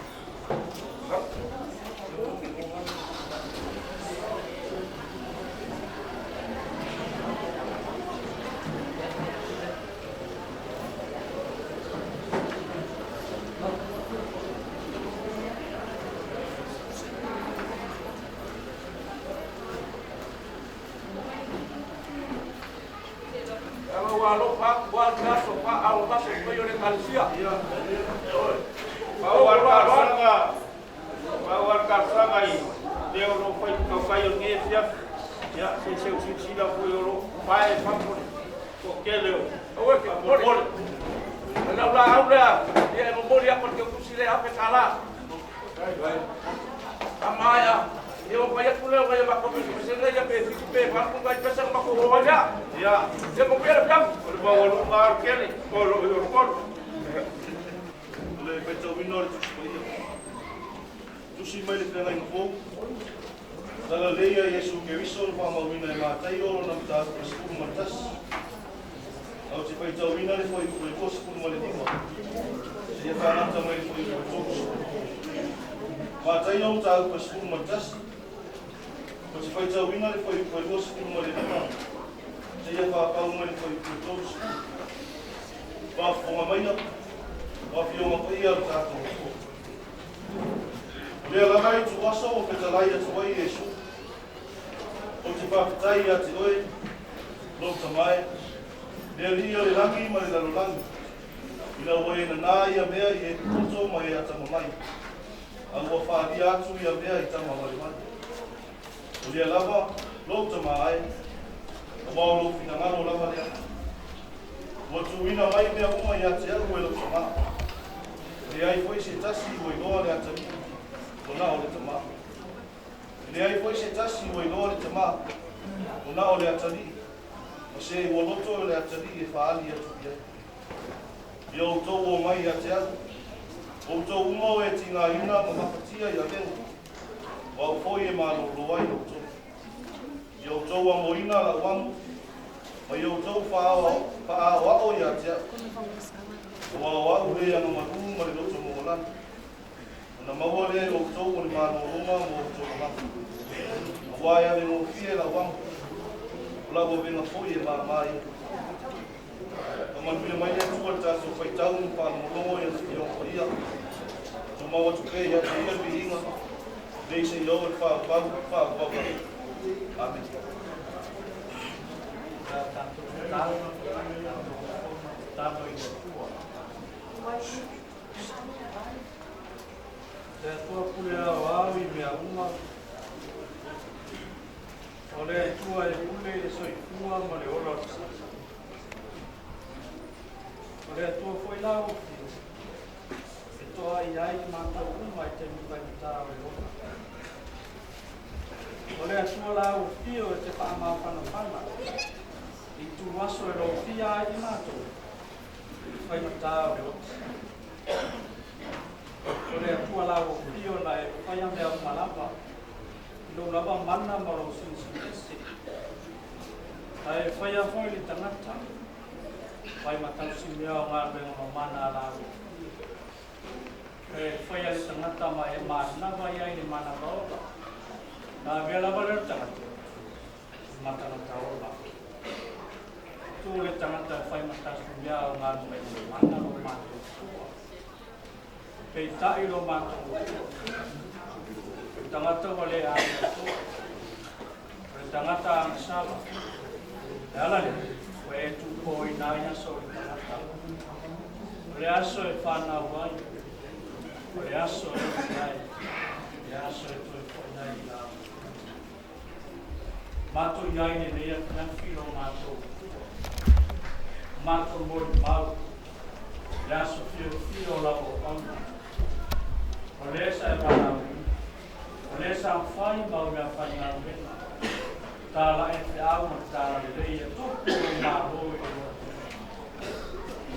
Tala e te au ma tala le lei e tupu o malo i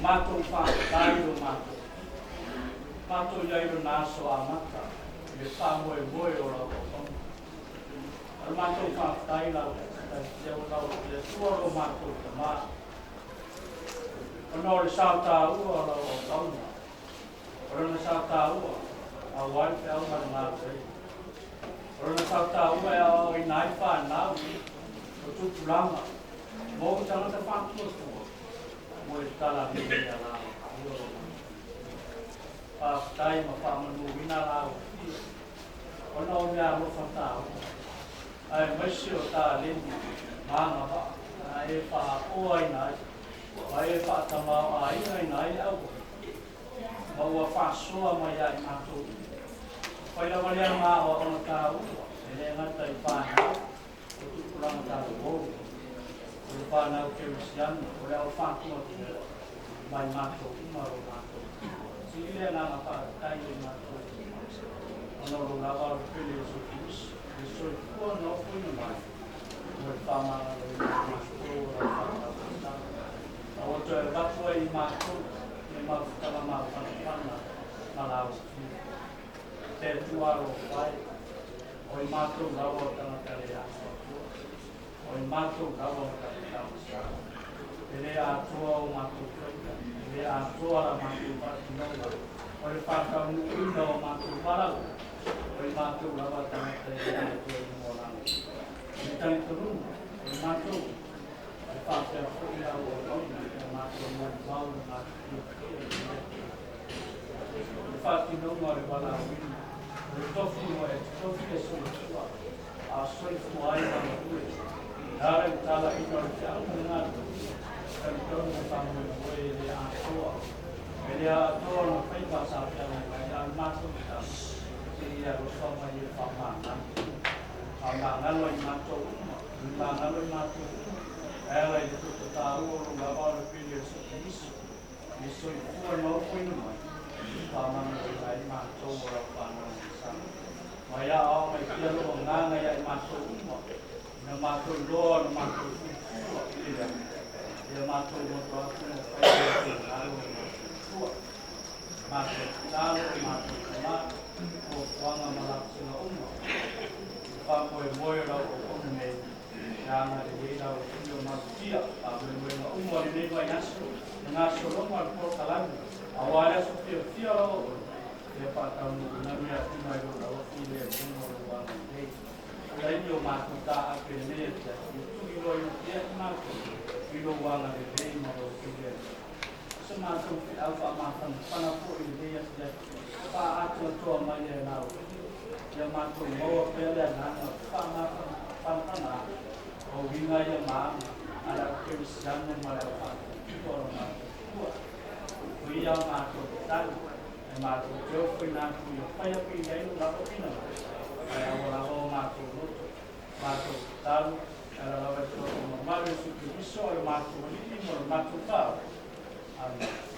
Matou faafetai i lo matou matou i ai lona aso amata i le faamoemoe o lau auauna. O le matou faafetai lau tai ona o le Atua lo matou Tamā. Ona o le sao taua o lau auauna, o lona sao taua aua le feau ma le galuega. O lona sao taua e aoaoina ai fanau o tupulaga mo tagata faatuatua mo le tala lelei a la ua lo matou. Faafetai ma faamanuina lau fia ona o mea alofa taua aemaise o taleni ma agavaa na e faaoaina ai ma e faatamaoaigaina ai le auala ma ua faasoa mai ia i matou. Fai lava lea ma aoaoga taua e le gata i fanau o tupulaga talavou, o le fanau kerisiano, o le au faatuatua mai matou uma lo matou. Sili le agaga faafetai i matou ona o lo lava o le pele Iesu Keriso le soifua na ofoina mai mo le faamagaloina o matou o lau fanau tatalo. A ua toe avatu ai i matou le mafutaga mafanafana ma lau afio. Te Atua alofa e, o i matou lava o tagata le atoatoa, o i matou lava o tagata masa. E le atoa o matou faiva, e le atoa la matou faatinoga, o le faataunuuina o matou valaau, o i matou lava tagata e le atoa i luma o lagi. O le talitonuga, o i matou, e faapea foi lau auauna, e matou molimau le matou fiafia i le Atua. O le faatinoga o le valaauina, o le tofi ua e totofi e soifua, a soifua ai galulue. E ala i le talaiina o le feau ma le galuega, talitonu le faamoemoe e le atoa. E le atoa ona faiva sa feagai mai, a o le matou tala, se i alofa mai e faamagalo. Faamagalo ai matou uma, magalo i matou uma. E ala i le toto taua o lou lava o le pele o Iesu Keriso, le soifua na ofoina mai, faamagaloina ai matou o lau fanau masana. Ma ia ao mai pea lou agaga ia i matou uma, ina matou iloa ona matou fuifua i le leaga, ia matou loto atu ma fai le finagalo o matou tua. Matou tatalo o matou tamā, fuafuaga ma lapatega uma, i le faamoemoe o lau auauna nei, e agalelei lau afio malutia, faamoemoega uma o lenei vaiaso, le gasologa o le polokalame, aua le aso fiafia o lau auauna, ia faataunuuina mea uma i lou lava filemu ma lou agalelei. Taimi o matou taape lenei afiafi, ia tuliloaina pea i matou i lou agalelei ma lou filemu. Se matou feau faamafanafana foi i lenei afiafi, faaatoatoa mai e lau ia matou maua pea le agaga faamafanafana o uiga ia ma aga a le au kerisiano ma le au faatuatua o lo matou tua. O ia matou tatalo e matou te ofoina atu ia faia pei ai lo lava finagalo, ae aua lava o matou loto. Matou tatalo e ala lava i le toto mamalu o Iesu Keriso o le matou Alii ma le matou Tao. Amen.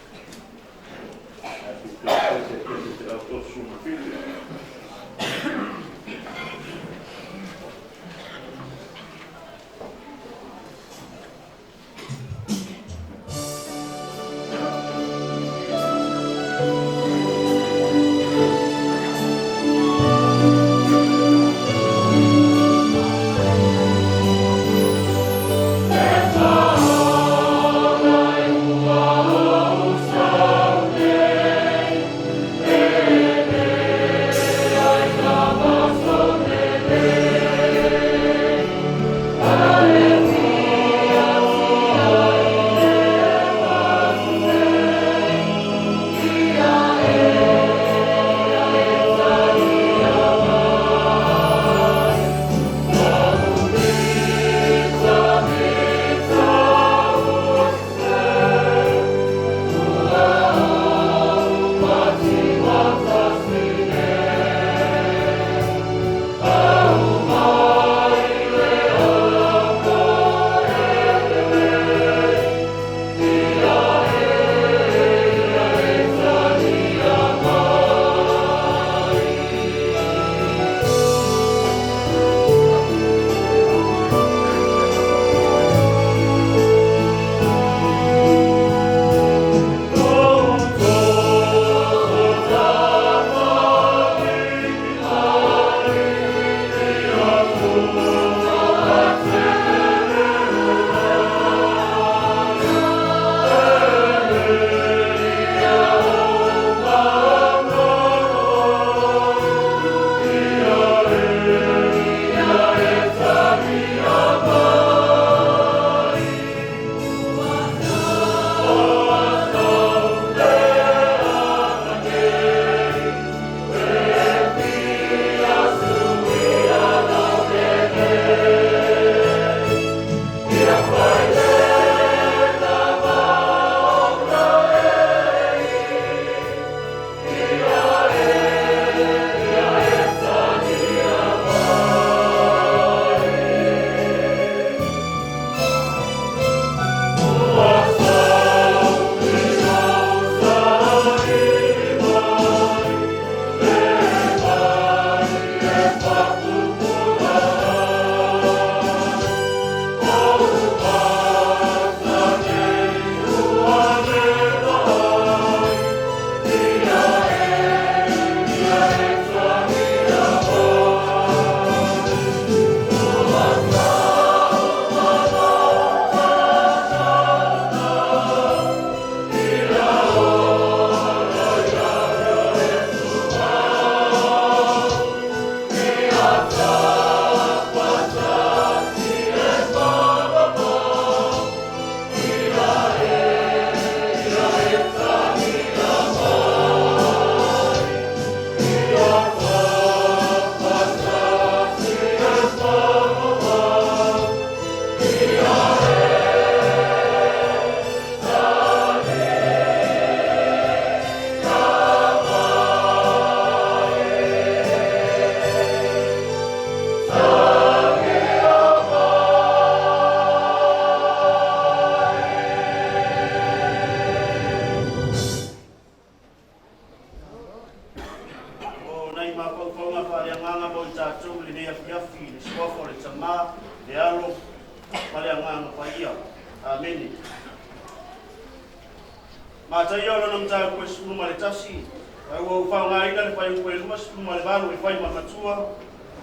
Mataia o lona mataupu e 11, ae ua ou faaaogaina le fuaiupu e 28 e fai ma matua,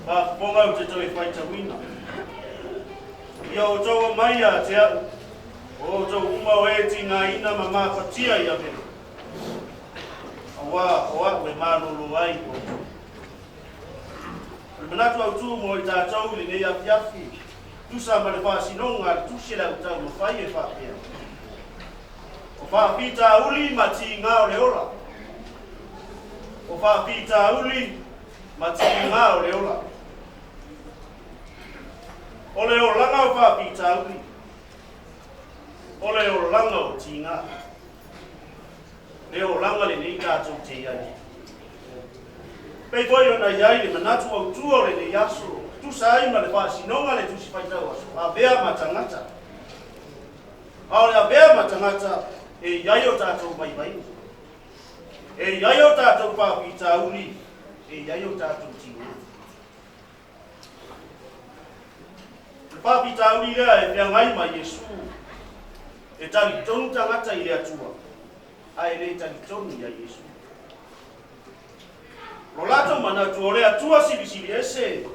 faafofoga ou te toe faitauina. Ia outou omai ia te au, o outou uma o e tigaina ma mafatia i avega, auā o a'u e malōlō ai outou. O le manatu autu mo i tatou i lenei afiafi, tusa ma le faasinoga a le Tusi a le Au Taumafai e faapea, O faafitauli ma tiga o le ola. O faafitauli ma tiga o le ola. O le olaga o faafitauli, o le olaga o tiga. Le olaga lenei tatou te i ai. Pei foi ona i ai le manatu autu o lenei aso, tusa ai ma le faasinoga le Tusi Faitau Aso, Avea ma Tagata. A o le avea ma tagata e i ai o tatou vaivaiga, e i ai o tatou faafitauli, e i ai o tatou tiga. O le faafitauli lea e feagai ma Iesu, e talitonu tagata i le Atua, ae le talitonu iā Iesu. Lo latou manatu o le Atua silisili ese,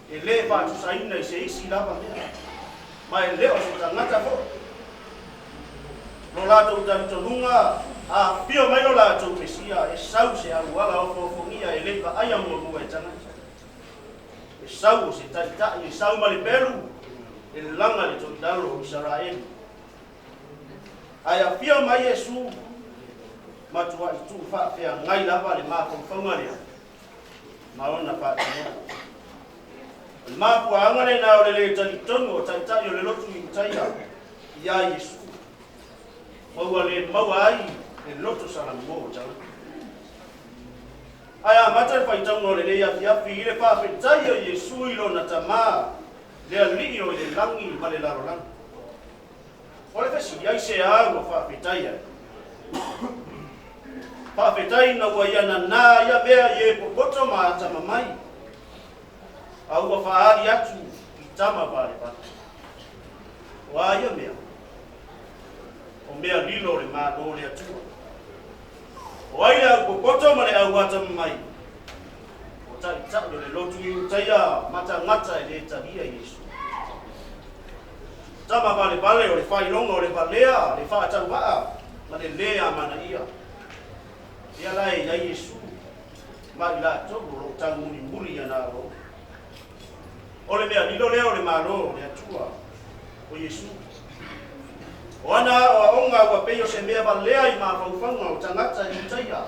e lē faatusaina i se isi lava mea, ma e le o se tagata foi. Lo latou talitonuga, a afio mai lo latou Mesia, e sau se auala ofoofogia e le i vaaia muamua e tagata. E sau o se taitai, e sau ma le pelu, e laga le toilalo o Isaraelu. Ae afio mai Iesu, matuai tuu faafeagai lava le mafaufauga lea ma ona faatinoga. O le mafuaaga lena o le lē talitonu o taitai o le lotu Iutaia iā Iesu, ma ua le maua ai le loto salamumu o tagata. Ae amata le faitauga o lenei afiafi i le faafetai o Iesu i lona Tamā, le Alii o i le lagi ma le lalolagi. O le fesili, aisea ua faafetai ai? Faafetai ina ua ia nanā ia mea i e popoto ma atamamai, a ua faaali atu i tama valevale. O a ia mea? O mea lilo o le Malo o le Atua. O ai le au popoto ma le au atamamai? O taitai o le lotu Iutaia ma tagata e lē talia Iesu. Tama valevale o le faailoga o le valea, le faatauvaa ma le lē amanaia. Lea la e i ai Iesu ma i latou o lo o taumulimuli i ana aoaoga. O le mea lilo lea o le Malo o le Atua, o Iesu. O ana aoaoga ua pei o se mea valea i mafaufauga o tagata Iutaia,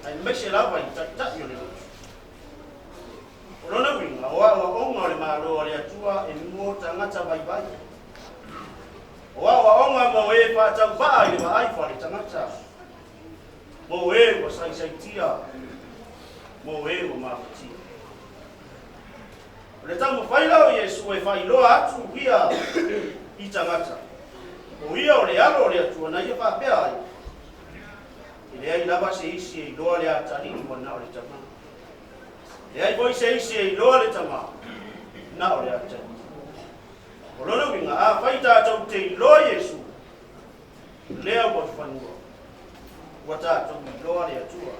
aemaise lava i taitai o le lotu. O lona uiga, o aoaoga o le Malo a le Atua e mo tagata vaivai. O aoaoga mo e faatauvaa i le vaai faaletagata, mo e ua saisaitia, mo e ua mafatia. O le taumafai la o Iesu e faailoa atu ia i tagata, o ia o le Alo o le Atua na ia faapea ai, E leai lava se isi e iloa le Atalii ua na o le Tamā. Leai foi se isi e iloa le Tamā, na o le Atalii. O lona uiga, afai tatou te iloa Iesu, lea ua i fanua, ua tatou iloa le Atua.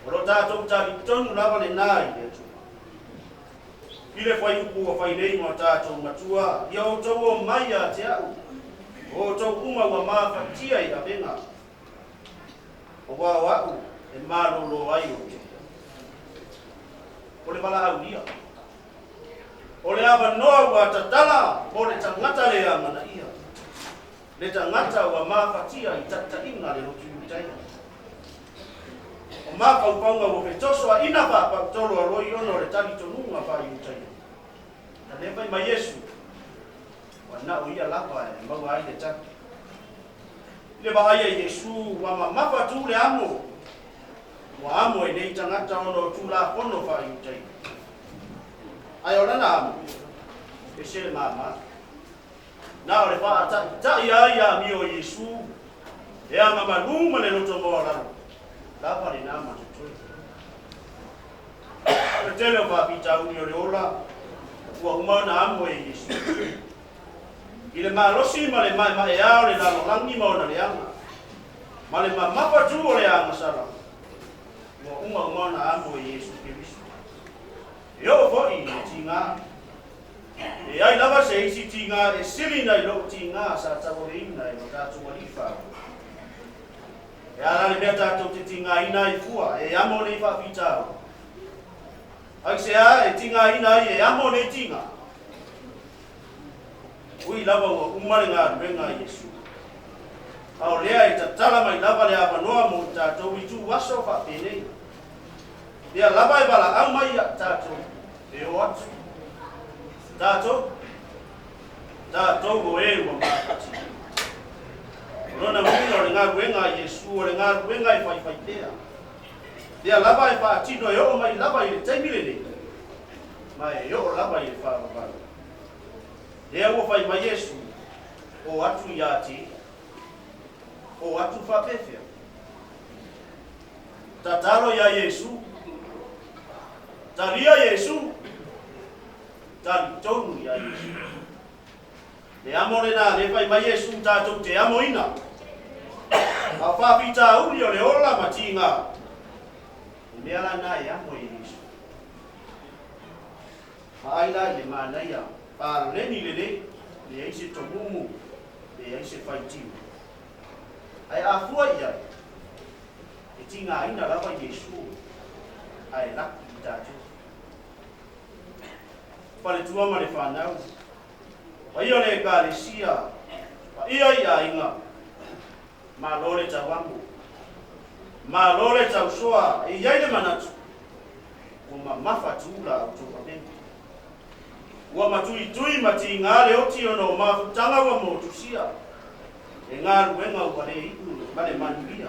O lo tatou talitonu lava lenā i le Atua. I le fuaiupu ua fai nei ma o tatou matua, ia outou omai ia te a'u, o outou uma ua mafatia i avega, auā o a'u e malōlō ai outou. O le valaaulia. O le avanoa ua tatala mo le tagata le amanaia, le tagata ua mafatia i taitaiga a le lotu Iutaia. O mafaufauga ua fetosoaina faapautolo a loi ona o le talitonuga faa-Iutaia. Na lē fai mai Iesu, ua na o ia lava e maua ai le tali. I le vaai a Iesu, ua mamafa tu le amo, ua amo e nei tagata ona o Tulafono faa-Iutaia. Ae o lana amo, ese le māmā. Na o le faataʻitaʻi ai amio o Iesu, e agamalu ma le loto maualalo, lava lenā ma totoe. O le tele o faafitauli o le ola ua uma ona amo e Iesu. I le malosi ma le maemaea o le lalolagi ma ona leaga, Ma le mamafa tu o le agasala, ua uma uma ona amo e Iesu Keriso. E oo foi i le tiga. E ai lava se isi tiga e sili nai lou tiga sa taualeina e lo tatou Alii Faaola. E a la le mea tatou te tigaina ai fua e amo nei faafitauli? Aisea e tigaina ai e amo nei tiga? Ui lava ua uma le galuega a Iesu, a o lea e tatala mai lava le avanoa mo i tatou i ituaso faapenei. Lea lava e valaau mai ia tatou e o atu. Tatou, tatou o e ua gafatia. O lona uiga o le galuega a Iesu o le galuega e faifai pea. Lea lava e faatino e oo mai lava i le taimi lenei, ma e oo lava i le faavavau. Lea ua fai mai Iesu, O atu ia te ia. O atu faapefea? Tatalo iā Iesu. Talia Iesu. Talitonu iā Iesu. Le amo lena le fai mai Iesu tatou te amoina. A o faafitauli o le ola ma tiga, le mea lana e amo e Iesu. Vaai la i le manaia paleni lelei, leai se tomumu, leai se faitio. Ae a fua i ai, e tigaina lava Iesu ae laki i tatou. Faletua ma le fanau, paia o le Ekalesia, paia i aiga, malo le tauamo, malo le tausoa, e i ai le manatu, ua mamafa atu la outou avega. Ua matuitui ma tiga le oti ona o mafutaga ua motusia e galuega ua le iu ma le manuia.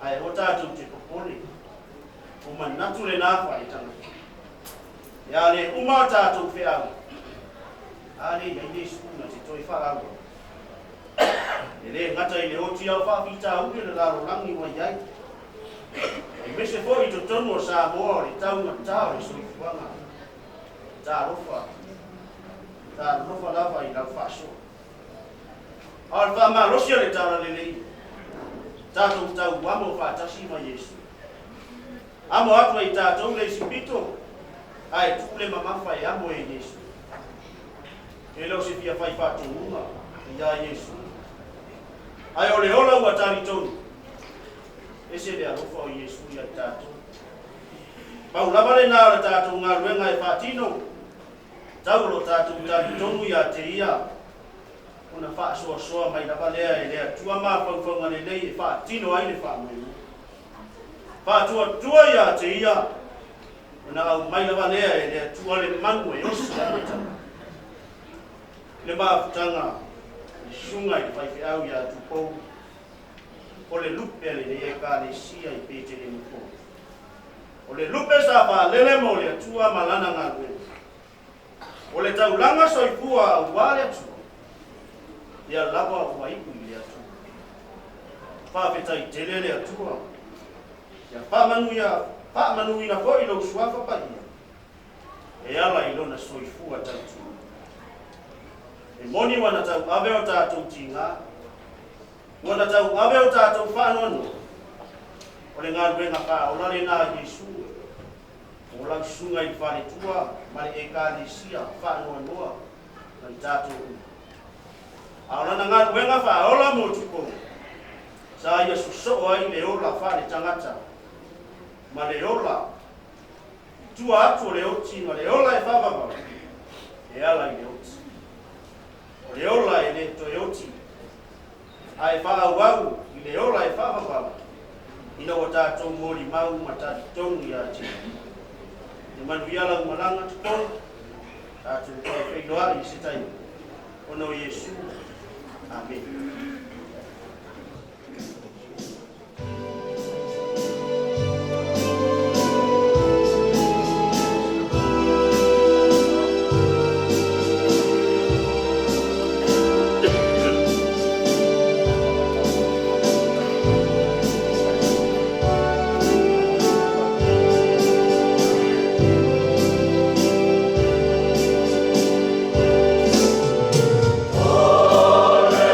Ae aua tatou te popole, o manatu lena faaletagata. E a le uma a tatou feau, a le i ai Iesu na te toe faaauau. E le gata i le oti a o faafitauli o le lalolagi ua i ai, aemaise foi i totonu o Samoa o le taugata o le soifuaga. Talofa, talofa lava i lau faasoa. A o le faamalosi o le talalelei, tatou tauamo faatasi ma Iesu. Amo atu ai tatou le isi pito, ae tuu le mamafa e amo e Iesu. E le o se fia fai faatonuga iā Iesu, ae o le ola ua talitonu, ese le alofa o Iesu ia i tatou. Pau lava lena o le tatou galuega e faatino, tau o lo tatou talitonu ia te ia, ona faasoasoa mai lava lea e le Atua mafaufauga lelei e faatino ai le faamoemoe. Faatuatua ia te ia, ona aumai lava lea e le Atua le manu e osi ai le tagata. I le mafutaga a le susuga i le faifeau ia Tupou, o le lupe a lenei Ekalesia i Petelemi Fou. O le lupe sa faalele mo le Atua ma lana galuega. O le taulaga soifua aua le Atua, ia lava ua iu i le Atua. Faafetai tele le Atua, ia faamanuia, faamanuina foi lou suafa paia, e ala i lona soifua tautua. E moni ua na tauave o tatou tiga, ua na tauave o tatou faanoanoa, o le galuega faaola lena a Iesu, o lau susuga i le faletua ma le Ekalesia faanoanoa ma i tatou uma. A o lana galuega faaola mo Tupou, sa ia sosoo ai le ola faaletagata ma le ola i tua atu o le oti ma le ola e faavavau e ala i le oti. O le ola e le toe oti, ae faaauau i le ola e faavavau ina ua tatou molimau ma talitonu ia te Ia. Ia manuia lau malaga Tupou, tatou toe feiloai i se taimi, ona o Iesu. Amene. O le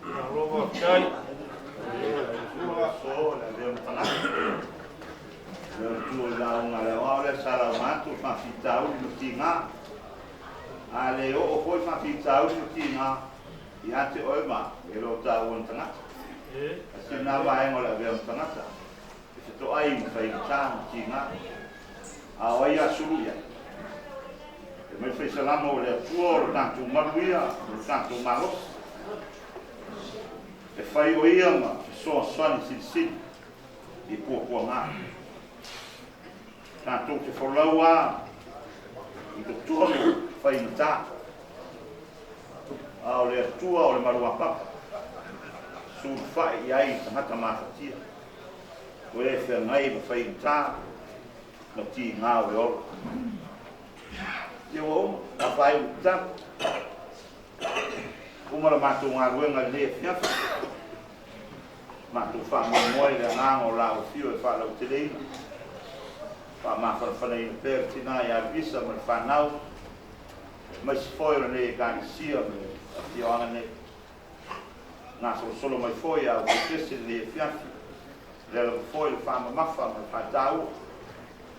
Malo faafetai. Aso le avea ma tagata. Le matua i lauga a le aoao lea sa lauga atu o faafitauli ma tiga. A le oo foi faafitauli ma tiga ia te oe ma e le o taua na tagata. Tasi lena vaega o le avea ma tagata, e fetoai ma faigata ma tiga. A o ai a sulu i ai? E mai faisalama o le Atua o lo tatou malu ia, o lo tatou malosi. E fai o ia ma fesoasoani silisili i puapuaga. Tatou te folau a i totonu faigata, a o le Atua o le maluapapa, sulufai i ai tagata mafatia, o e feagai ma faigata ma tiga o le ola. Ia ua uma, a faaiu tatalo. Uma la matou galuega i lenei afiafi. Matou faamoemoe i le agaga o la afio e faalauteleina, faamafanafanaina pea le tina ia Luisa ma le fanau, aemaise foi o lenei Ekalesia ma le afioaga nei. Gasolosolo mai foi a outou pese i lenei afiafi, lea lava foi le faamamafa ma le faataua,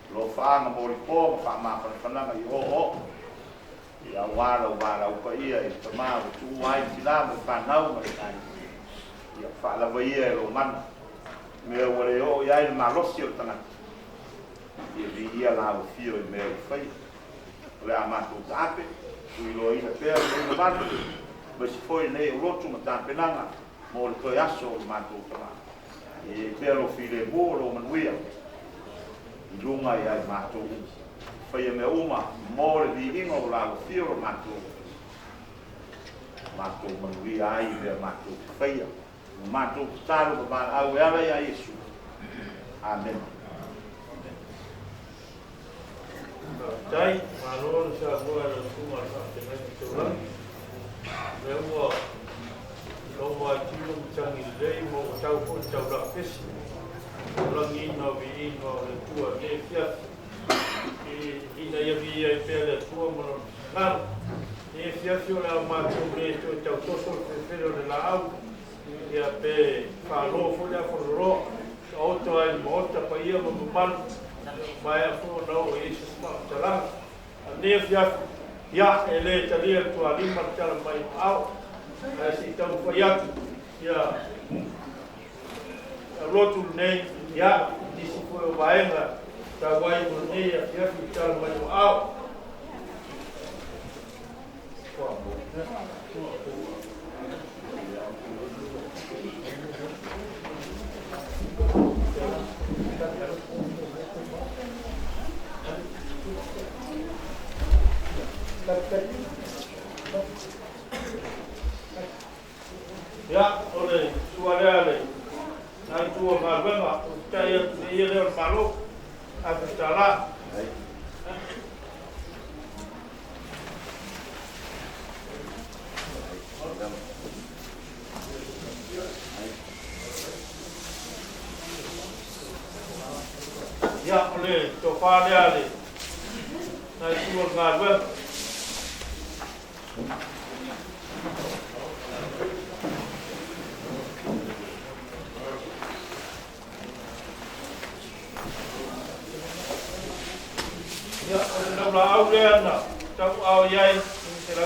alofaaga molipo ma faamafanafanaga i oooo. Ia aua lau valaau paia i le tama ua tuua ai le tina ma le fanau ma le Ekalesia. Ia faalava ia e lou mana mea ua le oo i ai le malosi o le tagata. Ia viia lau afio i mea ua faia. O le a matou taape, tuiloaina pea lenei mamalu, aemaise foi lenei aulotu ma tapenaga mo le toe aso o le matou tama. Ia i ai pea lou filemu o lou manuia i luga ia i matou uma. Faia mea uma mo le viiga o lau afio lo matou matou manuia ai i mea matou te faia. Ma matou tatalo ma valaau e ala ia Iesu. Amene. Faafetai, malo le saunoa i lau Susuga i le Faafeagaiga Taulagi. O lea ua loma ai tino ma tagi lelei ma ua tau foi le taulaga pesi. O lagiina o viiga o le Atua i lenei afiafi. Ina ia viia ai pea le Atua ma lona finagalo. I lenei afiafi o le a matou le toe tautoso le felefele o le laau, ia pe faalo foi le afololoa. Taoto ai i le Maota paia ma mamalu, maea foi ona oo i ai se faamatalaga. A o lenei afiafi, ia, e le talia le tualima le tala mai o aao, ae se i taumafai atu, ia, alu atu lenei, ia, nisi foi o vaega taua ai mo lenei afiafi le tala mai o aao. Ia, o le sua lea le na itu o galuega, o tai atu nei ia lea o le Malo, $1,000. Ia, o le tofa lea le na itu o le galuega. Ia, o le laulaau lea na tauaao i ai i $100.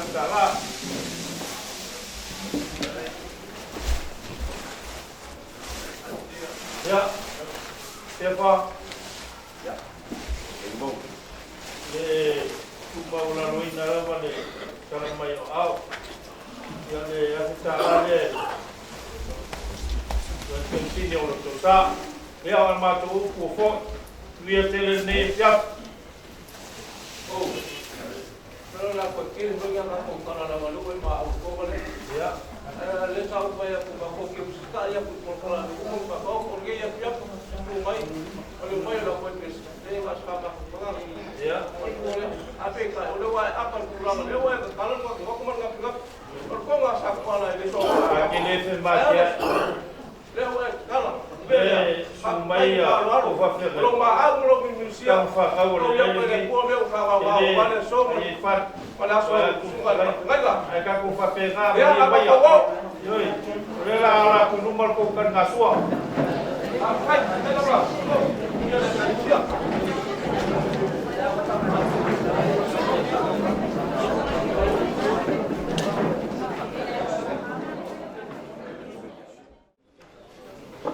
Ia, Tefa. Ia, e mau. Le tumaualaloina lava le tala mai o ao. Ia le afe tālā lea i le penisini o le tausa. Ia o le matou upu ua foi. Tuia tele lenei afiafi. Oh. La ko kiri ho ya ka ko kala la walu ma au ko wale. Ia. Le sa u mai ko ko ki u sta ya ko ko kala lu ko ka ko ko ge ya ya ko mai. O le mai la ko pes. Le ma sa ma ko ga. Ia. O le ape ka o le wa apa ku la le wa ka kala ko ko ko ma ka ka. O ko ga sa ko la le so. A ke le fe ma tia. Le wa kala. Le su mai a o fa fe. Lo ma au lo mi misia. Tau whakau o le Lo lele le ko me o ka wa wa le so. Ai fa. O la so su ka ka. Ai ka ku fa pe ga Ia, ma a ia. pa wo. Yoi. O le la ala ku numa ko kan ga sua. A kai kai la. Ia le ia.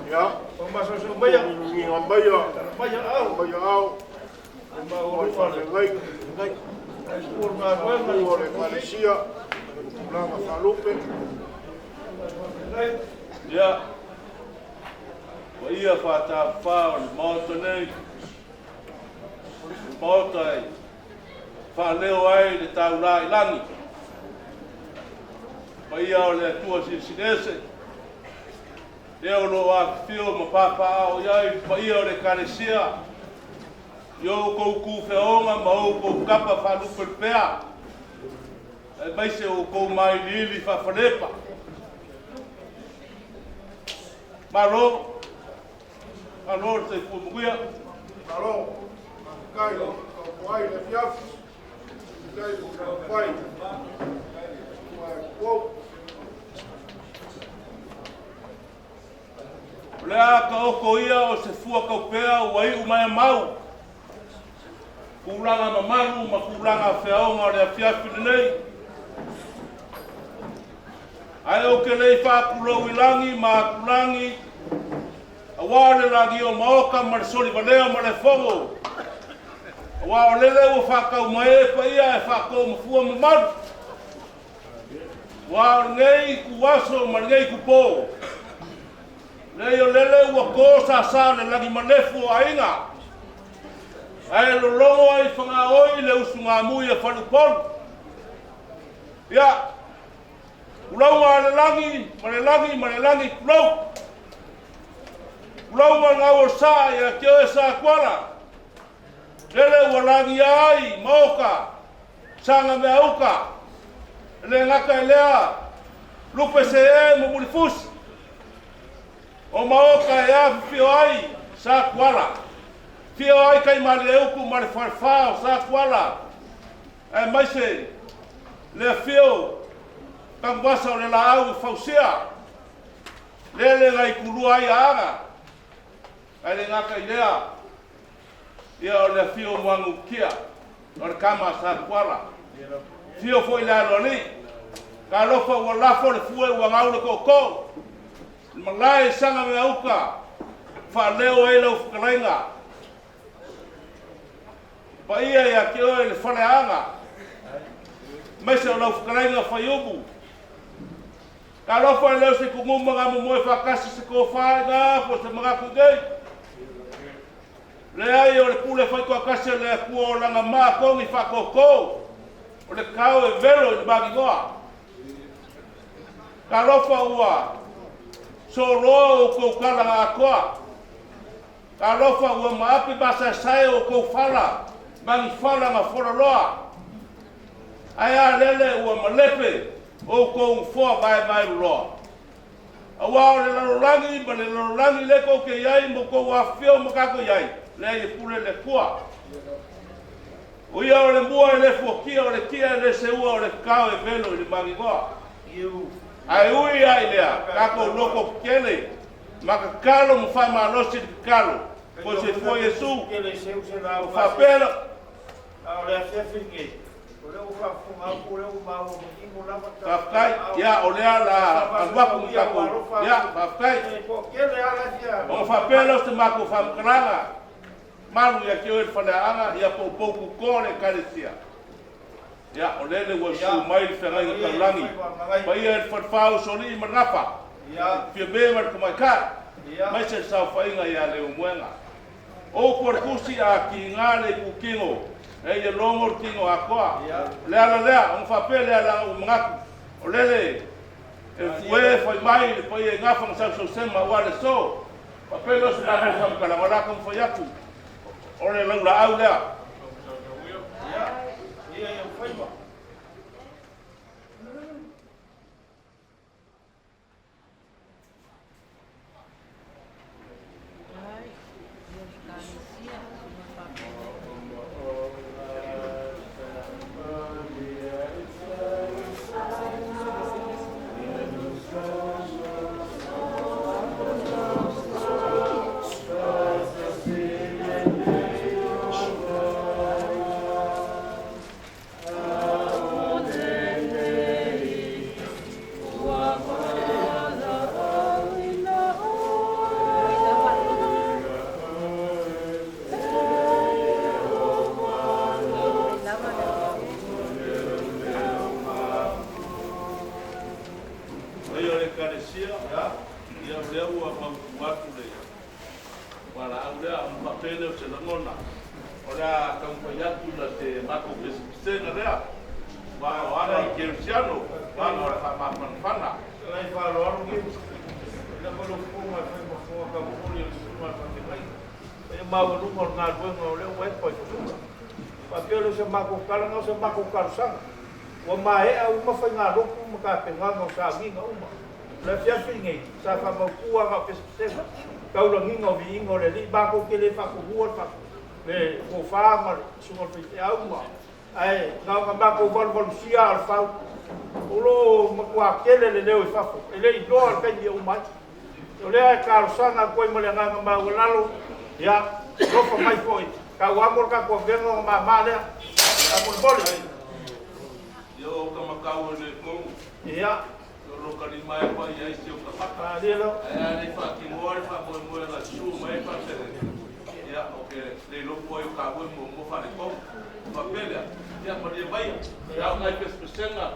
Ia. O ma so so mai a. Nginga mai a. Mai a au. Mai a au. E ma o O le le whale. whalengai. Ai ku ngā roe O le Ekalesia. Tulaga faalupe. Ia, ua ia faatafafā o le maota nei, le maota e faaleo ai le taulā i lagi. Paia o le Atua Silisili Ese, lea o loo afifio ma papaaao i ai le paia o le Ekalesia, i oukou kufeaoga ma oukou kapa faalupelupeā, aemaise oukou mailiili faafalepa. Malo, malo le soifua manuia. Malo, faafetai o ai le afiafi. Faafetai mo taumafai. Ua e O le a kaoko ia o se fua kaupea ua iu mai a mau. Kulaga mamalu ma kulaga feaoga o le afiafi lenei. Ae ou ke lei faapulou i lagi ma atulagi, auā le lagi o maoka ma le solivalea ma le fogo. Auā o lele ua faakau mai e paia e faatō mafua mamalu. Auā o lenei ituaso ma lenei itupō. Leai o lele ua tō sāsā le lagi malefu o aiga. Ae lologo ai fagaoi le usugamui e faleupolu. Ia, tulauga a le lagi ma le lagi ma le lagi tulou. Tulauga le gau o le sa ia te oe Satuala. Lele ua lagia ai maoka, saga meauka. E le gata i lea, lupe seē ma mulifusi. O maoka e afifio ai Satuala. Fio ai Taimalieutu ma le falefā o Satuala. Aemaise le afio Tanuvasa o le laau e fausia. Lele na ikulua ai aaga. Ae le gata i lea, ia o le afio o Muagututia, o le tama a Satuala. Afio foi le Aloalii. Talofa ua lafo le fue ua gau le tootoo. Le malae i Sagameauta, faaleo ai lau fetalaiga. Paia ia te oe le faleaga, aemaise o lau fetalaiga Faiumu. Talofa e le o se tuguma na momoe faatasi se tofa i na po o se manatu i nei. Leai o le pule faitoatasi a le Atua o lana maa togi faatōtō, o le kao e velo i le magigoa. Talofa ua soloa outou tala na atoa. Talofa ua maape masaesae outou fala, magifala ma folaloa. Ae a lele ua malepe outou nofoa vaevaeloloa. Auā o le lalolagi ma le lalolagi lea tou te i ai ma outou afifio ma tatou i ai, leai e pule le Atua. O ia o le mua e le fuatia, o le tia e le seua, o le kao e velo i le magigoa. Ae ui lava i lea, tatou loto tetele ma tatalo ma faamalosi le tatalo, po o se fua Iesu, o faapea la. A o le afiafi lenei, o Faafetai, ia o lea la alu atu ma tatou, ia faafetai. Ona faapea lea o se matou faamatalaga, malu ia te oe le faleaana, ia po o poututoa o le Ekalesia. Ia o lele ua susu mai le feagaiga taulagi, paia i le falefa o Usoalii ma le Gafa, Fiame ma le Tamaitai, aemaise le saofaiga ia Leulumoega. O upu a le Tusi, a tiga le itutino, e ia logo le tino atoa. O le ala lea, ona faapea lea leaga ua manatu, o lele e fue fai mai le paia i gafa na sausausema aua le aso. Faapea lea o se matou faamatalaga, o le a taumafai atu, o le laulaau lea. Paia o le Ekalesia, ia o lea ua mautu atu le valaau lea, ona faapea lea o se lagona, o le a taumafai atu i se matou pesepesega lea, aua o aga i kerisiano, o aga o le faamafanafana. Paia maualuga o le galuega o lea ua epa i fanua. Faapea lea o se matou tala, na o se matou talosaga. Ua maea uma faigalotu ma tapenaga o sauniga uma. O le afiafi lenei, sa faamautu lava na o pesepesega, taulagiga o viiga o le Alii. Matou te le faatomua le tofa ma le susuga i le faifeau ma, ae na ona matou valuvalusia aa o le fau. O lo o matua tele le leo i fafo, e le i iloa le taimi e uma ai. O lea e talosaga atu ai ma le agaga maualalo, ia, alofa mai foi, tau amo le tatou avega ona mama lea. Faamolemole. Ia o ta matau e le tonu. Ia. O lo kalima e pai ai si o ka maka. Malie lo. Ae a le faatinoa le faamoemoe na susu mai ai faasele. Ia, o ke le lopu ai o ka ue mo mo faaletonu. Faapea lea, ia malie maia. Ia o nai pesepesega.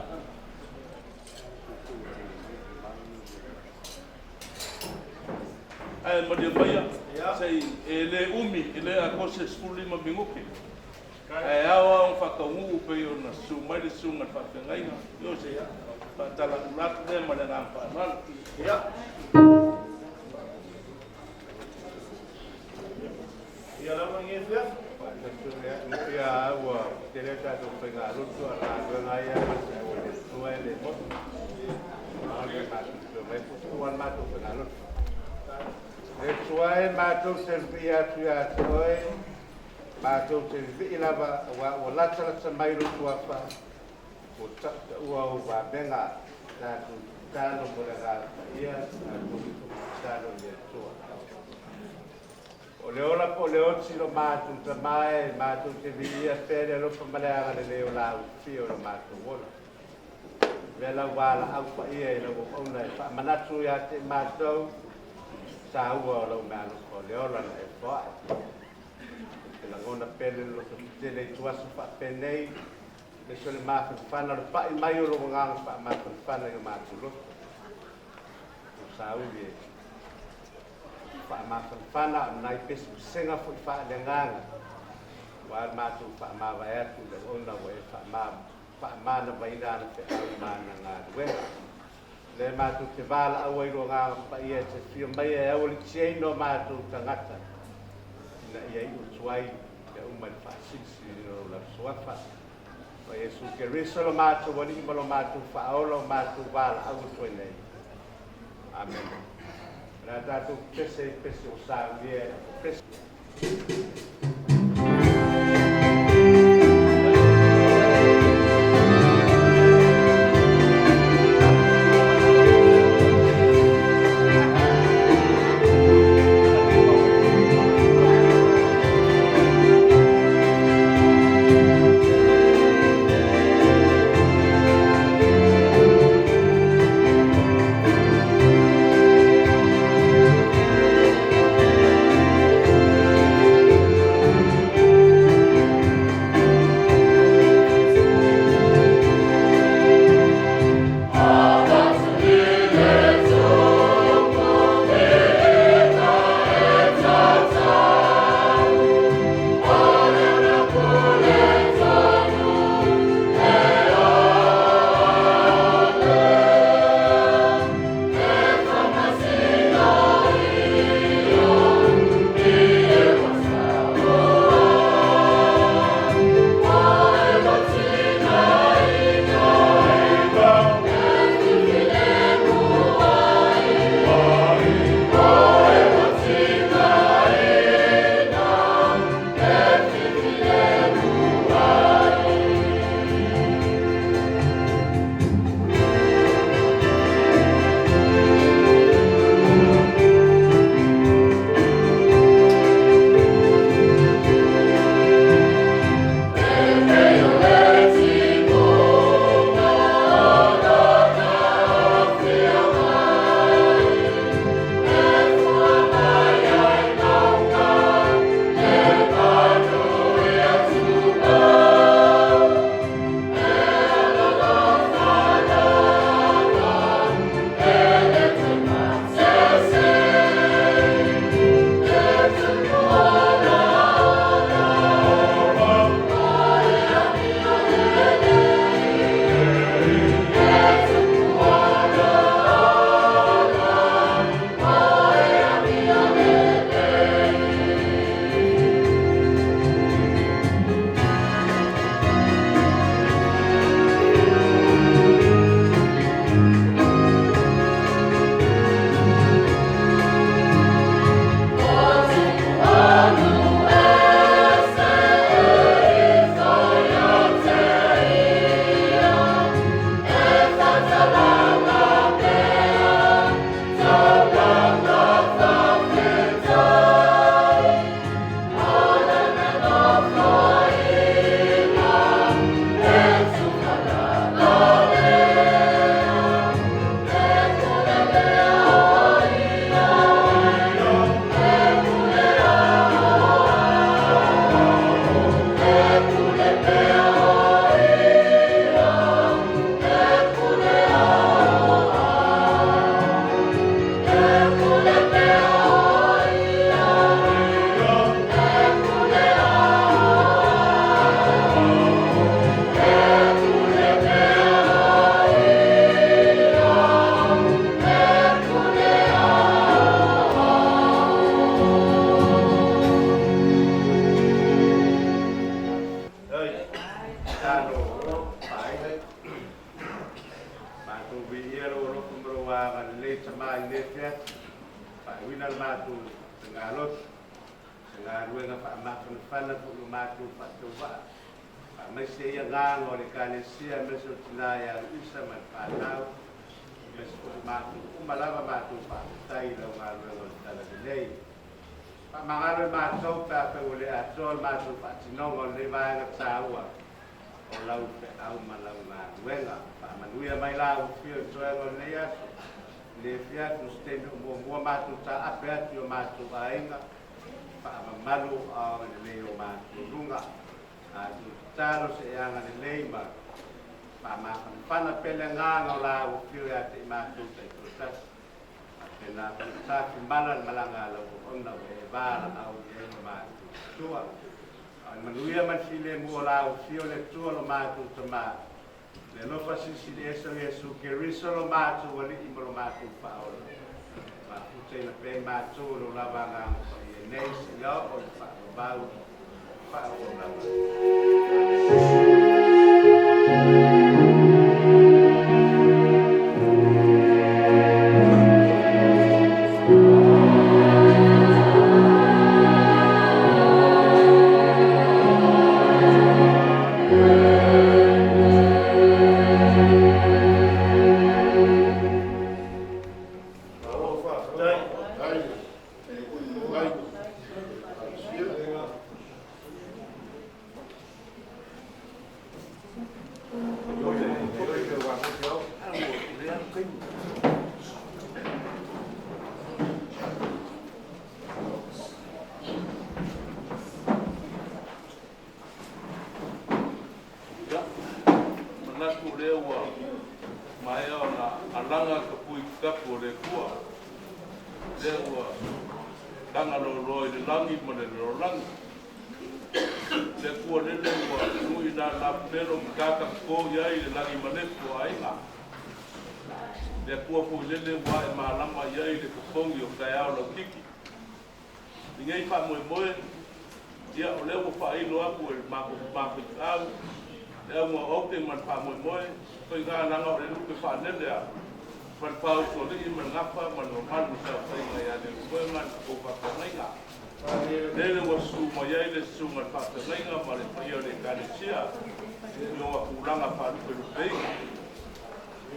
Ae malie maia, se i e le umi, e le atoa se 15 minute. Ae ao lava ona faataunuu pei ona susu mai le susuga i le faafeagaiga. Ioe, se faatalaula atu lea ma le agaga faaaloalo. Ia. Ia lava nge fia. Ia ua tele tatou faigalotu a o le galuega lava ia ma se au a le Atua e le motu. A o le matou toe mai foi ua le matou faigalotu. Le Atua e matou te vivii atu ia te oe, matou te vivii lava aua ua latalata mai lou tuafa, ua tautaua ou vamega, tatou tatalo mo le Agaga Paia, tatou tatalo i le Atua. O le ola po o le oti lo matou Tama e, matou te viia pea le alofa ma le agalelei o la Ufia o lo matou ola. Avea lau valaau paia i lau auauna e faamanatu ia te i matou, saua o lau meaalofa o le ola na e foai. E lagona pea le loloto tetele i tuaso faapenei, aemaise o le mafanafana o le pai mai o lou agaga faamafanafana i o matou loto. O sauli e faamafanafana a o nai pesepesega foi faaleagaga, aua le matou faamavae atu i le auauna ua e faamanavaina ana feau ma ana galuega. O lea matou te valaau ai i lo Agaga Paia e te afio mai e aualitiaina o matou tagata ina ia iu atu ai mea uma i le faasilisiliina o lou lava suafa. O Iesu Keriso lo matou Alii ma lo matou Faaola o matou valaau atu ai nei. Amene. O le a tatou pese i pese o saunia e pese. sama i le afiafi, faauina le matou fegaloto, se galuega faamafanafana foi o matou faatauvaa, faamaise ai agaga o le Ekalesia aemaise o tinā ia Luisa ma le fanau, aemaise foi o matou uma lava matou faafetai i lau galuega o le Talalelei. Faamagalo i matou pe afai ua le atoa le matou faatinoga o lenei vaega taua o lau feau ma lau galuega. Faamanuia mai la ua fio i toega o lenei aso, lenei afiafi, o se taimi o muamua matou taape atu i o matou aiga, faamamalu ao lelei o matou luga. Matou tatalo se e agalelei ma faamafanafana pea le agaga o la ua fio ia te i matou taitoatasi. Faapena foi tafimala le malaga a lau auauna ua e valaau i ai lo matou Atua. A o le manuia ma le filemu o la ua fio le Atua lo matou Tama, le alofa silisili ese o Iesu Keriso lo matou Alii ma lo matou Faaola, mafuta ina pea i matou lo lava agaga paia nei seia oo i le faavavau faaauau lava. Ia, manatu lea ua maea ona alaga ka pui tapu o le Atua. Lea ua laga loaloa i le lagi ma le lalolagi. Le Atua lele ua nui na lapupelo ma tatapo i ai le lagi malefu o aiga. Le Atua foi lele ua e malama i ai le totogi o taeao lautiti. I nei faamoemoe, ia o lea ua faailo atu e le matou mafaifeau, le auga o aute ma le faamoemoe, faiga laga o le lupe faanele a falefa usoalii ma le gafa ma le mamalu o saofaiga ia Leulumoega le tou faafeagaiga. Lele ua susu mai ai le susuga le faafeagaiga ma le paia o le Ekalesia i ona tulaga faalupelupeina.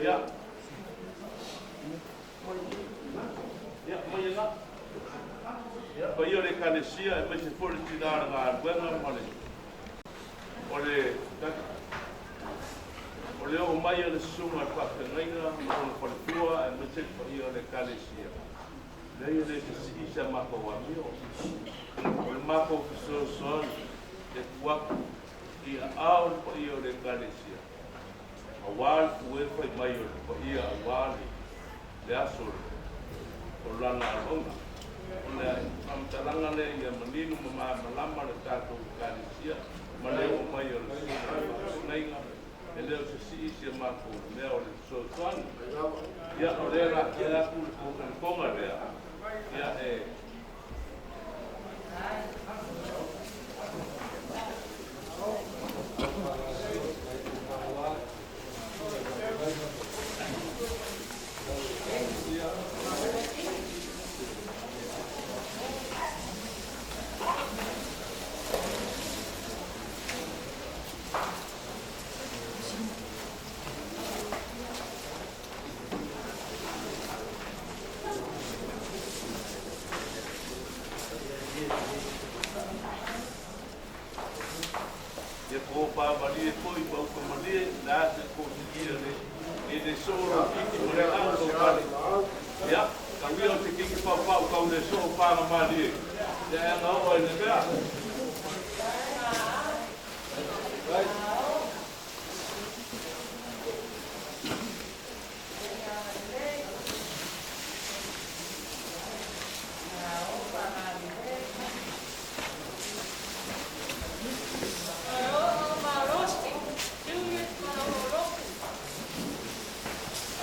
Ia, ia, mai e na. Paia o le Ekalesia aemaise foi le tina o le galuega ma le o le o le oo mai o le susuga le faafeagaiga ma lona faletua aemaise le paia o le Ekalesia. Leai e le sesii se matou amio. O le matou fesoasoani e tuu atu i aao le paia o le Ekalesia. Aua le pue fai mai o le paia aua le aso o lana aloga. O le faamatalaga lea ia manino ma malamalama le tatou Ekalesia ma le oo mai o le susuga i le faafeagaiga. E le o sesii si a matou mea o le fesoasoani. Ia o lea la tia atu le toga lea. Ia e Ia ko pa malie foi pa uka malie la se ko sikia le e le solo kiki mo le au ko pale. Ia, ka wia o te kiki pau pau kau le soo pa na malie. Ia e anga o ai le mea.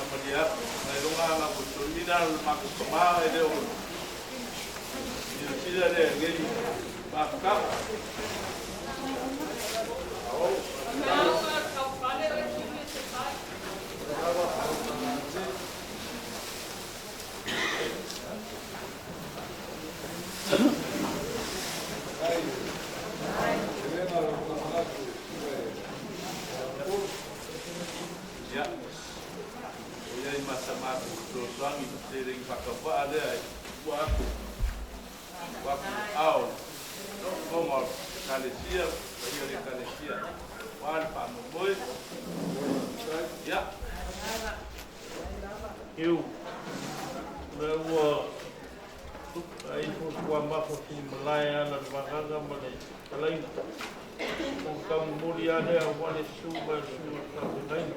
Amalia, nai longa anga mo so ina le mako kama e le o. Ia sila le ngei mafukaka. Ia, o iai ma sa matou fesoasoani i le seleni faatauvaa lea e tua atu ua atu ao fofoga o le Ekalesia, paia o le Ekalesia aua le faamoemoe. Ia. Iu, lea ua ai fuafuamafa filimalae ala le vagaga ma le fetalaiga. O le taumomoli lava lea aua le susu mai o le susuga i le faafeagaiga.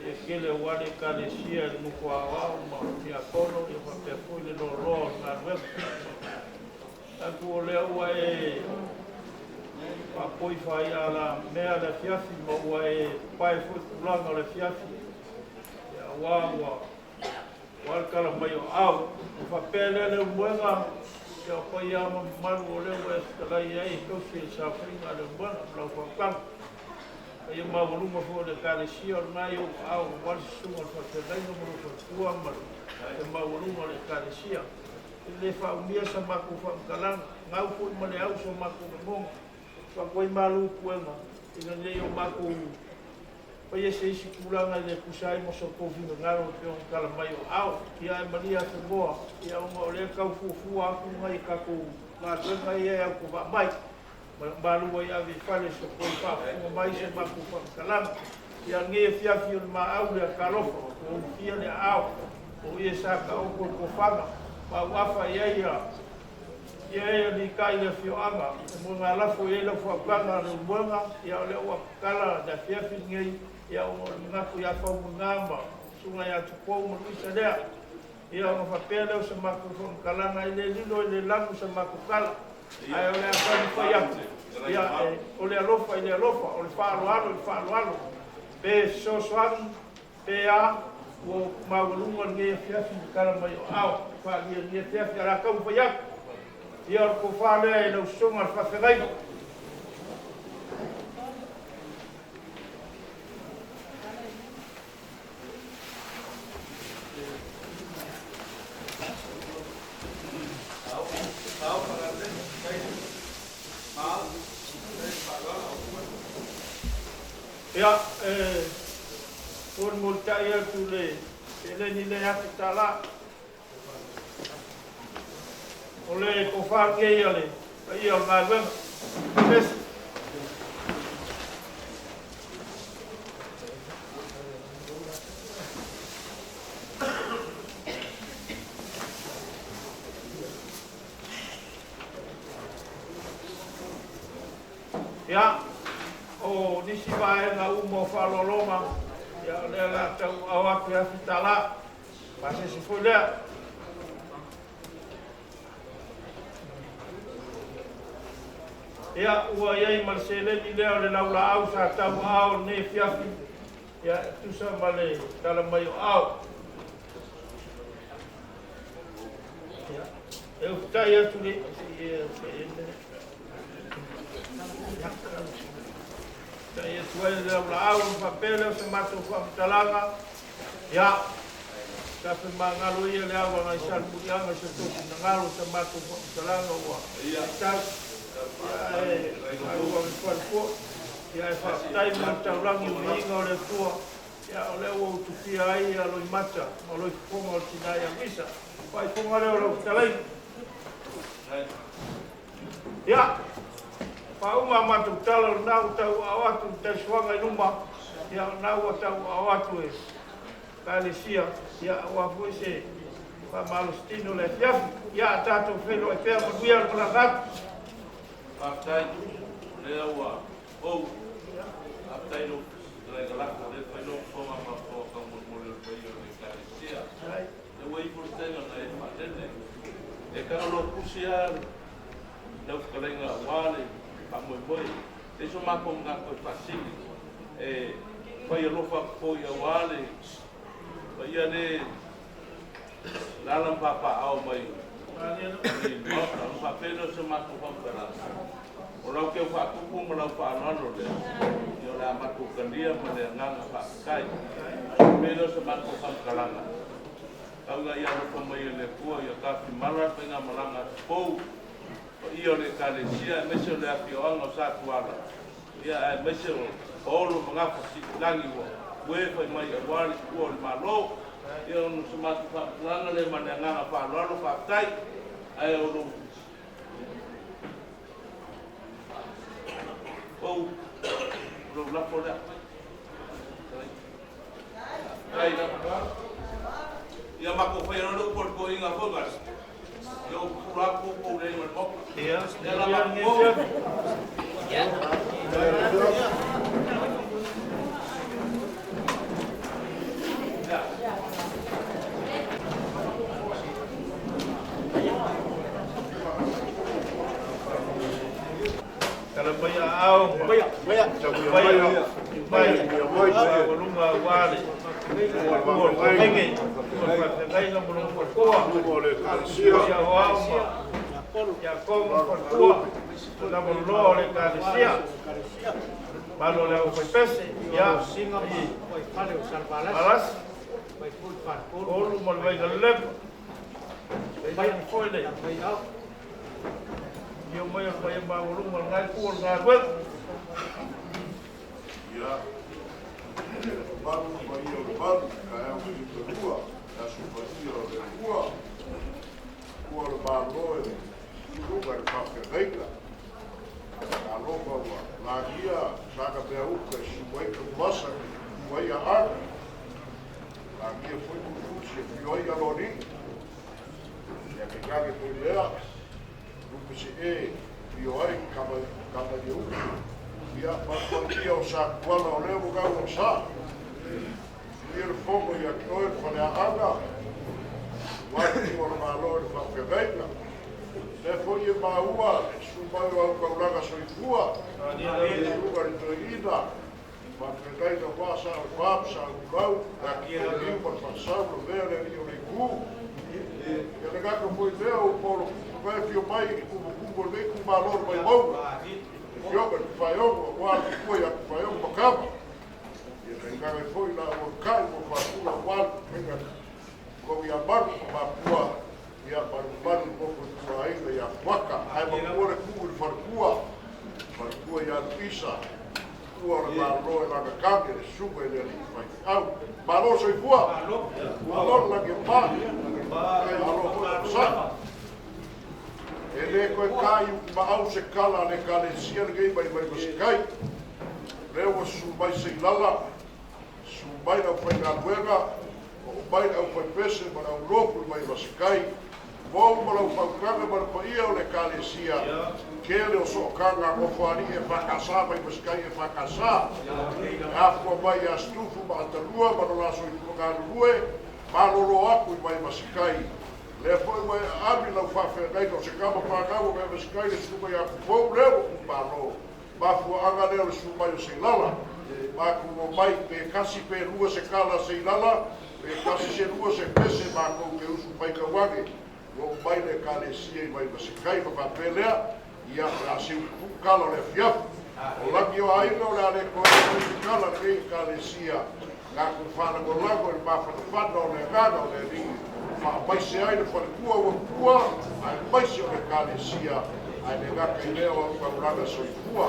Ia tele aua le Ekalesia i le nofo aoao ma tiakono ia faapea foi le loaloa o le galuega. Manatu o lea ua e faapoi faaialamea le afiafi ma ua e pae foi tulaga o le afiafi aua ua le tala mai o aao. Ua faapea lea le Leulumoega, ia o paia lava ma mamalu o lea ua e fetalai ai e tausi e le saofaiga a Leulumoega ma lau faautaga. Paia maualuga foi o le Ekalesia o lena i ou aao aua le susuga i le faafeagaiga ma lou faletua ma le maualuga o le Ekalesia. E le faaumia sa matou faamatalaga, gau foi ma le au so matou lagona. Avatu ai malu puega ina ne i o matou faia se isi tulaga e le tusa ai ma so outou finagalo e pei ona tala mai o aao. Ia ae malie afenoa, ia ona o lea e tau fuafua atu nai a tatou galuega ia e autovaa mai. Ma malu ai ave i fale so outou faafofoga mai i se matou faamatalaga. Ia lenei afiafi o le maau lea talofa, ua ulufia le aao, o ia sa taoto le tofaga, ma auafa i ai ia Ia e alii i le afioaga, e moegalafo i ai lau faautaga Leulumoega, ia o lea ua tatala le afiafi lenei, ia ona o le manatu ia Faumuina ma susuga ia Tupou ma Luisa lea. Ia ona faapea lea o se matou faamatalaga, e le lilo e le lanu se matou tala, ae o le a taumafai atu, ia o le alofa i le alofa, o le faaaloalo i le faaaloalo, pe fesoasoani, pe a, ua maualuga lenei afiafi i le tala mai o aao, faaalia i lenei afiafi, ae o le a taumafai atu. Ia o le tofa lea i lau susuga i le faafeagaiga. Ia, e molimolitai atu le seleni lea $1,000. O le tofa lenei a le paia o le galuega. Pesi. Ia, o nisi vaega uma o faaaloaloga, ia o lea o le a tauaao atu e $1,000. Pasese foi lea. Ia, ua i ai ma le seleni lea o le laulaau sa tauaao lenei afiafi, ia, e tusa ma le tala mai o aao. Ia, e ufitai atu le... Tai atu ai le laulaau ona faapea lea o se matou faamatalaga. Ia, sa femagalo ia le ava nai Salemuliaga i se tou finagalo sa matou faamatalaga ua tau. Ia, e malu ave fale foi. Ia, e faafetai mo le taulagi o viiga o le Atua. Ia, o lea ua utufia ai ia loimata ma loifofoga o le tina ia Luisa. Faaifoga lea o lau fetalaiga. Ia, faauma a matou tala o lena ua tauaao atu le taisuaga i luma, ia o lena ua tauaao atu e Ekalesia, ia aua foi se faamalositino le afiafi. Ia, a tatou feiloai pea, manuia le malaga atu. Faafetai, o lea ua ou. Faafetai lau fetalaiga lafo, o lea e fai lou fofoga ma fofoga taumolimoli o le paia o le Ekalesia. E ua ifo le taimi na e faalele. E tago loa pusi lava lau fetalaiga aua le faamoemoe. E leai so matou manatu e faasili. E fai alofa atu foi aua le paia le lala ma papaaao mai i le Maota. Ona faapea lea o se matou faamatalaga, o lau teu faatupu ma lau faaaloalo lea, ia o le a matou talia ma le agaga faafetai. Faapea lea o se matou faamatalaga. Tau ina ia alofa mai e le Atua ia tafimala le faigamalaga a Tupou, paia o le Ekalesia aemaise o le afioaga o Satuala, ia aemaise o Paolo ma Gafa Sitilagi ua ue fai mai aua le tuua o le Malo. Ia ona o se matou faamatalaga lea ma le agaga faaaloalo, faafetai. Ae o lou ou lou lafo lea. Faafetai lava. Ia matou faia loa le upu a le toeaina foi lale. Ia ou pupula atu outou leai ma le Maota. Ia, Ia la matou Tala mai a ao ma mai mai maualuga aua le ua faafeagai faafeagaiga ma lona faletua ia Aoao ma Iakobo ma faletua o lavaloa o le Ekalesia malo le aufaipese ia Valasi Olu ma le Vaigalelepa tainane foi le afio mai o le paia maualuga o lena itu o le galuega. Ia, le mamalu paia o le malu, taeao lenei malua, le aso paia o le Atua, ua o le Malo e le susuga i le faafeagaiga. Talofa ua lagia saga mea uka e susu ai Tumasa e tutu ai Aana. Lagia foi Mulifusi e fio ai Aloalii. Ia tainane foi lea, lupe see fio ai Kamalieutu. Ia, ma le paia o Satuala o lea ua gau o sa. Ia le fono ia te oe le faleaana, ua atu o le Malo i le faafeagaiga. Lea foi e maua le susu mai o au taulaga soifua, le susuga i le toeaina, faafeagaiga ua sa o le pa ma sa o ulau, le ati ma le faasau, le mea le alii o le itu. Ia le gata foi lea o Paolo Kupu mai fio mai i kumukumu o lenei itumalo o le Vaimauga. Le afioga i le Tufaeogo, aua le matua ia Tufaeogo Makama. Ia tainane foi la ua kai ua faapula aua le faiga kou ia malu ma mapua ia malumalu moko i tuaina ia Fuata. Ae mapua le tuu i le faletua, faletua ia Luisa, tua o le Malo e lana tane le susuga i le alii faifeau. Malo soifua, malo le lagi e pa, malo foi le onosai. E le toe tai utumaau se tala a le Ekalesia lenei mai mai Vasekai. Lea ua susu mai Seilala, susu mai le aufaigaluega, oo mai le aufaipese ma le aulotu i mai Vasekai. Mou ma lau fautaga ma le paia o le Ekalesia, tele o sootaga nofoalii e FKS mai Vasekai e FKS. E afua mai ia Situfu ma Atalua ma lo la soifua galulue, malolo atu i mai Vasekai. Lea foi ua e aami lau faafeagaiga o se kama fanau o mai Vasekai le susuga ia Tupou lea ua kumalo. Mafuaaga lea o le susu mai o Seilala. Matou omai pe kasi pe lua se kala Seilala, pe kasi se lua se pese matou te usu faitau ane. Ua omai le Ekalesia i mai Vasekai ma faapea lea, ia o le a seu pupuu tala o le afiafi. O lagi o aiga o le a le toe oo se tala lenei Ekalesia. Tatou faalagolago i le mafanafana o le agaga o le Alii, faamaise ai le faletua ua tuua, aemaise o le Ekalesia, ae le gata i lea o au taulaga soifua.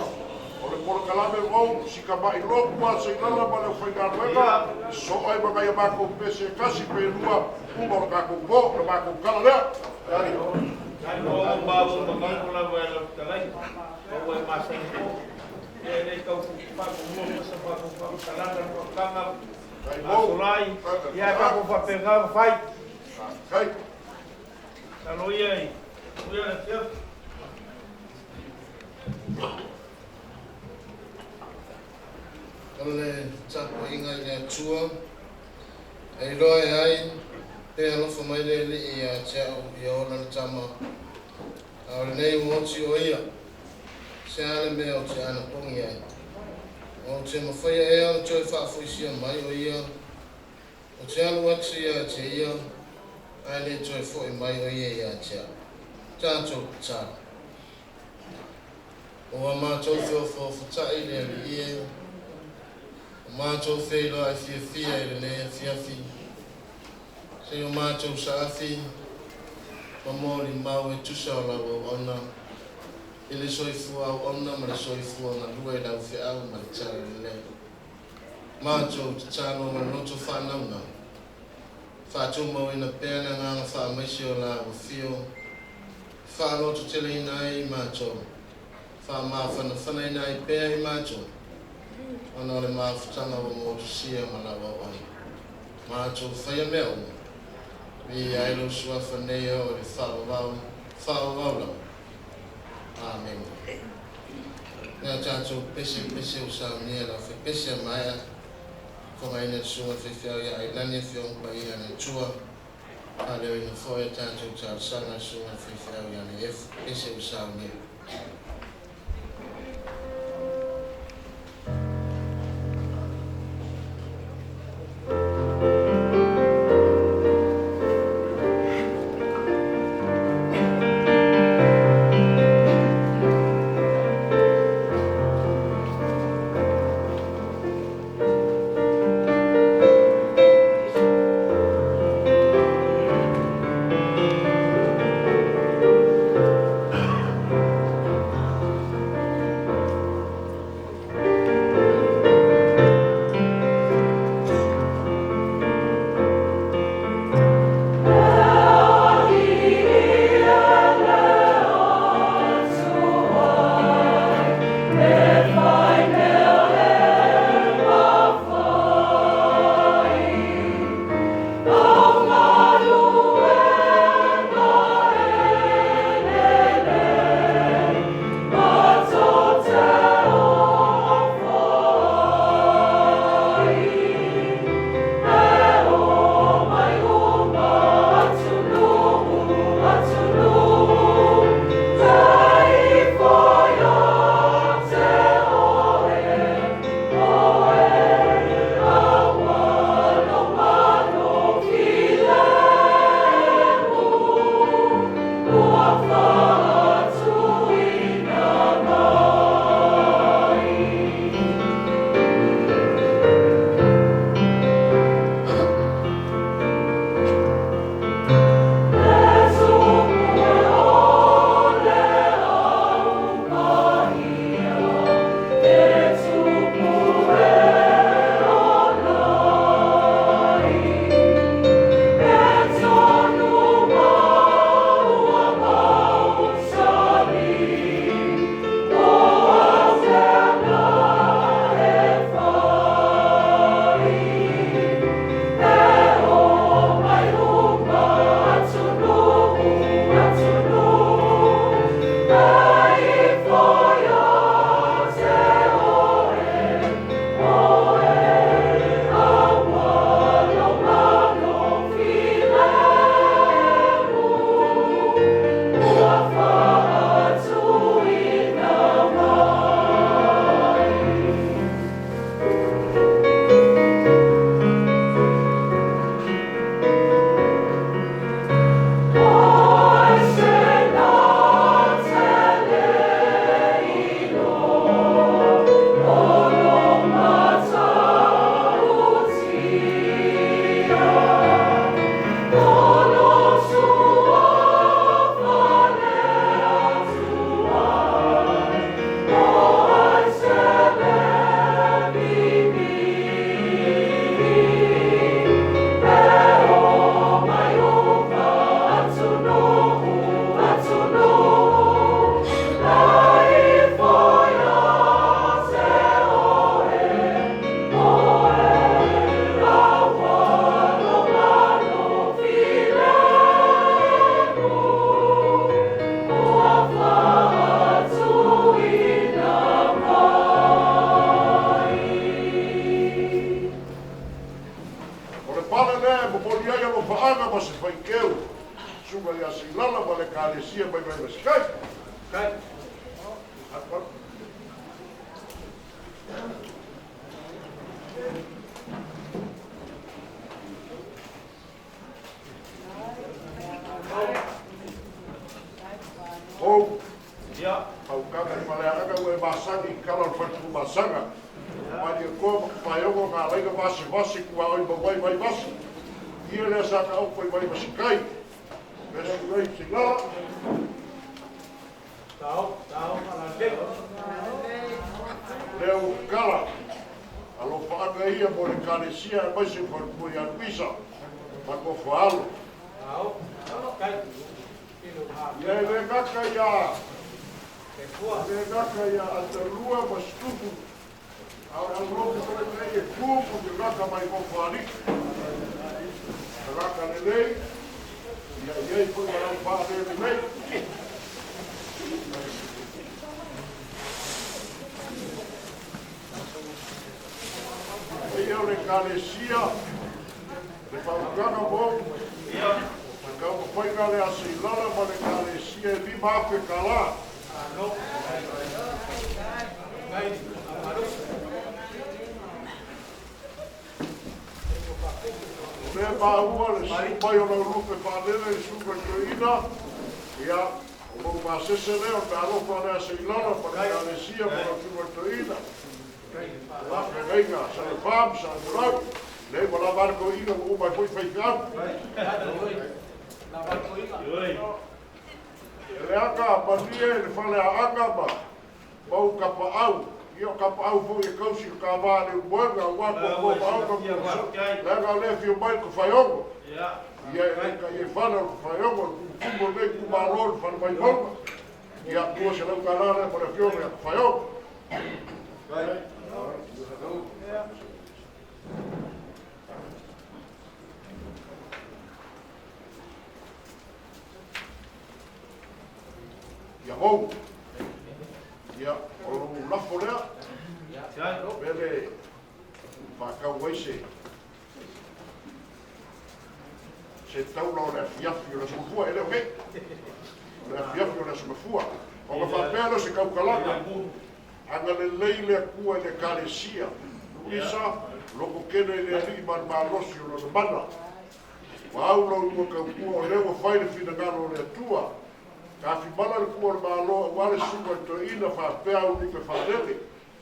O le polokalame mou, sika mai lotu a Seilala ma le aufaigaluega, soo ai ma nai a matou pese e kasi pe lua, uma o le tatou po, le matou tala lea. O maua magago lava e lau fetalaiga, ma ua e masani foi. Ia e le i tau faamuamua foi sa matou faamatalaga le faautaga asolai, ia ae tatou faapena ona fai. Talo ia i manuia le afiafi. O le tapuaiga i le Atua, e iloa e ai pe alofa mai le Alii ia te au ia ola le tama, a o lenei ua oti o ia, se a le mea ou te anapogi ai? Ou te mafaia ea ona toe faafoisia mai o ia? Ou te alu atu ia te ia, ae le toe foi mai o ia ia te au. Tatou tatalo. Ua matou feofoofotai le Alii e, ua matou feiloai fiafia i lenei afiafi. Se i o mātou saafi, ma mōli mau e tusa o lau auauna, i le soifua auauna ma le soifua galue i lau feau ma le talalelei. Mātou tatalo ma le loto faanaunau, faatumauina pea le agaga faamaise o la afio, faalototeleina ai i matou, faamafanafanaina ai pea i matou, ona o le mafutaga ua motusia ma lau auauna. Matou faia mea uma, viia ai lou suafa nei e oo i le faavavau, faavavau lava. Amene. Lea tatou pese pese ua saunia lau fepese a maea, fogaina le susuga faifeau ia Ailani Afioga Paia a le Atua, faaleoina foi a tatou talosaga le susuga faifeau ia Leefu, pese ua saunia. O le pale lea e momoli ai alofaaga ma se faikeu, susuga ia Seilala ma le Ekalesia mai Vaivasikai. Kai. Ou, Ia. Paukaga i Faleagaga ua e masani i kala o le faletumasaga. Malie koa ma ka paeogo ngā laina vasevase kua oi mawai vai vasi. Ia lea sa taoto i Vaivasikai. Le susuga i Seilala. Lea ua tatala alofaaga ia mo le Ekalesia aemaise le faletua ia Luisa ma le nofo a alo. Ia e le gata ia e le gata ia Atalua ma Situfu, a o le aulotu foi lenei e tumu i le gata mai Nofoalii. Tagata lelei, ia i ai foi ma lau faa le lelei. Ia o le Ekalesia, le fautuaga mo le taumafaiga lea a Seilala ma le Ekalesia e $5,000 tala. O lea maua le sui mai o lau lupe faalele i suka i toeaina, ia, o lou masese lea, o le meaalofa lea a Seilala ma le Ekalesia ma lau susuga i toeaina. La feagaiga sa le fa ma sa le mulau, leai ua lava a le toeaina ua uma ai foi faifeau. E leaga malie i le faleaaga ma mau tapaau, ia o tapaau foi e tausi i le tava a le Ulumoega aua toatoa ma auga ma leaga o lea e afio mai le Tofaeono. Ia e le tai e fale o le Tofaeono, le tumutumu o lenei itumalo i le fale Vaimauga. Ia, $200 lea mo le afioga ia Tofaeono. Ia hou. Ia, o lou lafo lea. Pele faatau ai se se taula o le afiafi o le Aso Mafua, e le o nei. O le afiafi o le Aso Mafua. Ona faapea lea o se tautalaga, agalelei le Atua i le Ekalesia, Luisa, lototele i le Alii ma le malosi o Lona mana. Ua au lau lua tautua o lea ua fai le finagalo o le Atua. Tafimala le pua o le Malo aua le susuga i le toeaina faapea au lupe faalele.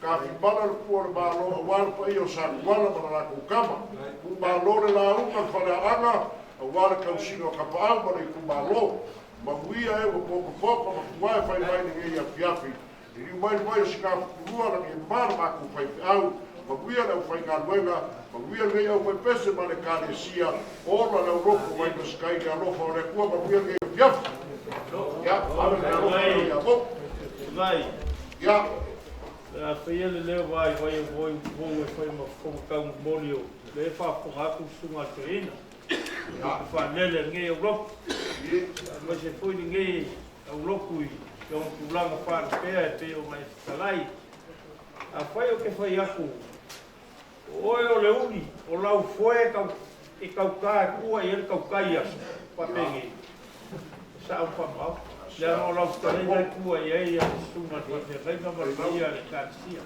Tafimala le pua o le Malo aua le paia o Satuala ma le latou tama. Pumalo le lauga le faleaaga aua le tausiga o Tapaau ma le itumalo. Manuia e ua potopoto ma fuae fai mai lenei afiafi. Liliu mai le vai o Sinafukulua lagi e ma le matou faifeau, manuia le aufaigaluega, manuia lenei aufaipese ma le Ekalesia, ola le aulotu mai Masikai i le alofa o le Atua, manuia lenei afiafi. Ia, ave le alofa lea ia mou. Ia. Le a faia le leo vaivai o moi mou e fai ma fofoga taumomoli o lea e faafofoga atu le susuga a le toeaina. Ia faalele lenei aulotu, aemaise foi lenei aulotu i lona tulaga faalupea e pei ona e fetalai. Afai ou te fai atu, o oe o le uli o lau foe e tauta e tua i ai le tautai i aso faapenei, e sao ma faamaoni, leaga o lau fetalaiga e tua i ai le susuga i le faafeagaiga ma le paia o le Ekalesia.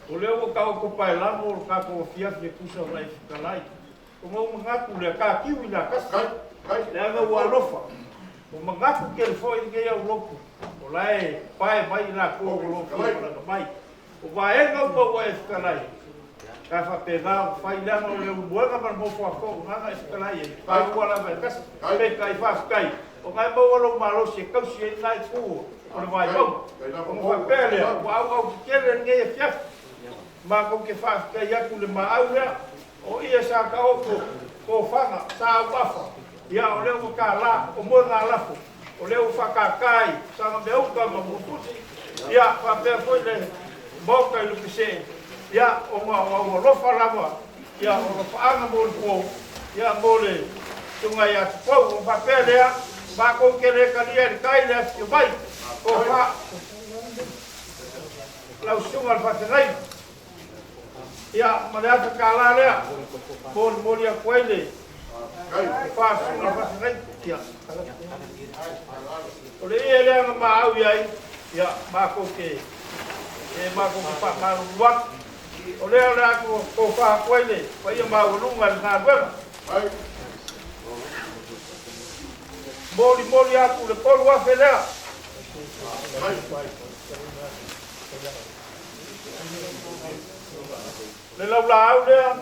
O lea ua taoto paelago le tatou afiafi e tusa ma e fetalai. Ona ou manatu lea, tatiu i la tasi, leaga ua alofa. Ua manatu tele foi lenei aulotu, o la e pae mai i latou o lo o fia malaga mai. O vaega uma ua e fetalai, sa faapena ona fai, leaga o le ulumoega ma le nofoafoa o lena na e fetalai ai, taua lava e tasi. Peitai, faafetai, o lena e maua lou malosi e tausi ai lena itu o le vaivauga. Ona faapea lea, ua auau tetele lenei afiafi. Matou te faafetai atu i le maau lea, O ia sa taoto tofaga, sa auafa, ia o lea ua tala, o moegalafo, o lea ua faatata i Sagameauta ma Mutusi, ia faapea foi le Maota i Lupesee, ia ona o au alofa lava, ia o alofaaga mo le po, ia mo le susuga ia Tupou. Ona faapea lea, matou te le talia i le tai le afifio mai, tofa lau susuga i le faafeagaiga. Ia, ma le $1,000 lea, molimoli atu ai le faasuga faafegai. Ia, o le ie lea na maau i ai, ia, matou te, e matou te faamalulu atu. O lea o le a tofa atu ai le paia maualuga i le galuega. Molimoli atu le $3,000 lea. Le laulaau lea.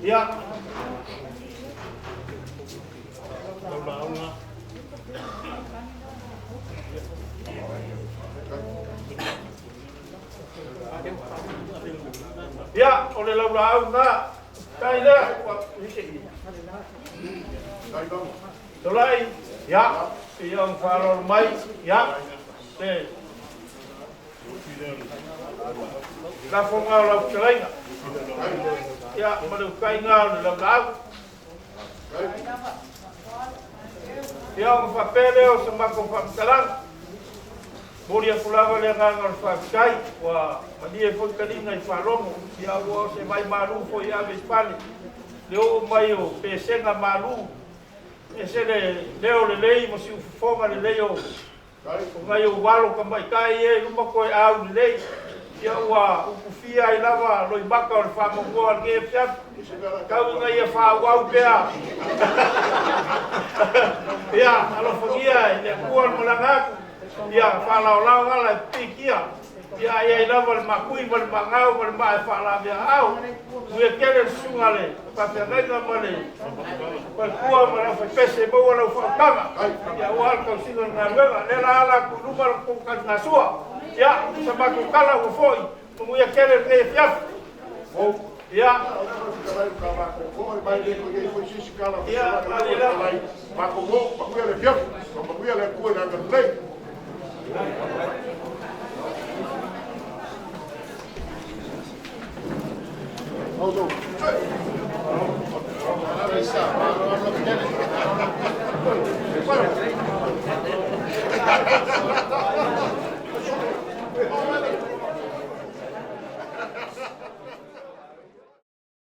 Ia. Ia, o le laulaau na. Tai lea. Tolai, ia, ia ang whaalolo mai, ia, te lafonga o lau fetalaiga. Ia, ma le ukaiga o le laulaau. Ia, ona faapea lea o se matou faamatalaga. Momoli atu lava le agaga o le faafetai, ua malie foi taliga i faalogo, ia ua o se vai malu foi ave i fale, le oo mai o pesega malu, ese le leo lelei ma siufofoga lelei o nai ou alo tamaitai e i luma toe au lelei, ia ua upufia ai lava loimaka o le faamagoa o lenei afiafi. Tau ina ia faaauau pea. Ia, alofagia i le Atua le malaga atu, ia faalaolao ala e pipiikia, ia ai ai lava le makui ma le magau ma le maa e faalaveaau. Uia tele le susuga le faafeagaiga ma le faletua ma le aufaipese e maua lau faautaga, ia aua le tausiga o le galuega. Lea la ala atu i luma le tou taligasua. Ia, sa matou tala ua foi, manuia tele lenei afiafi. Ia. Ia, Manuia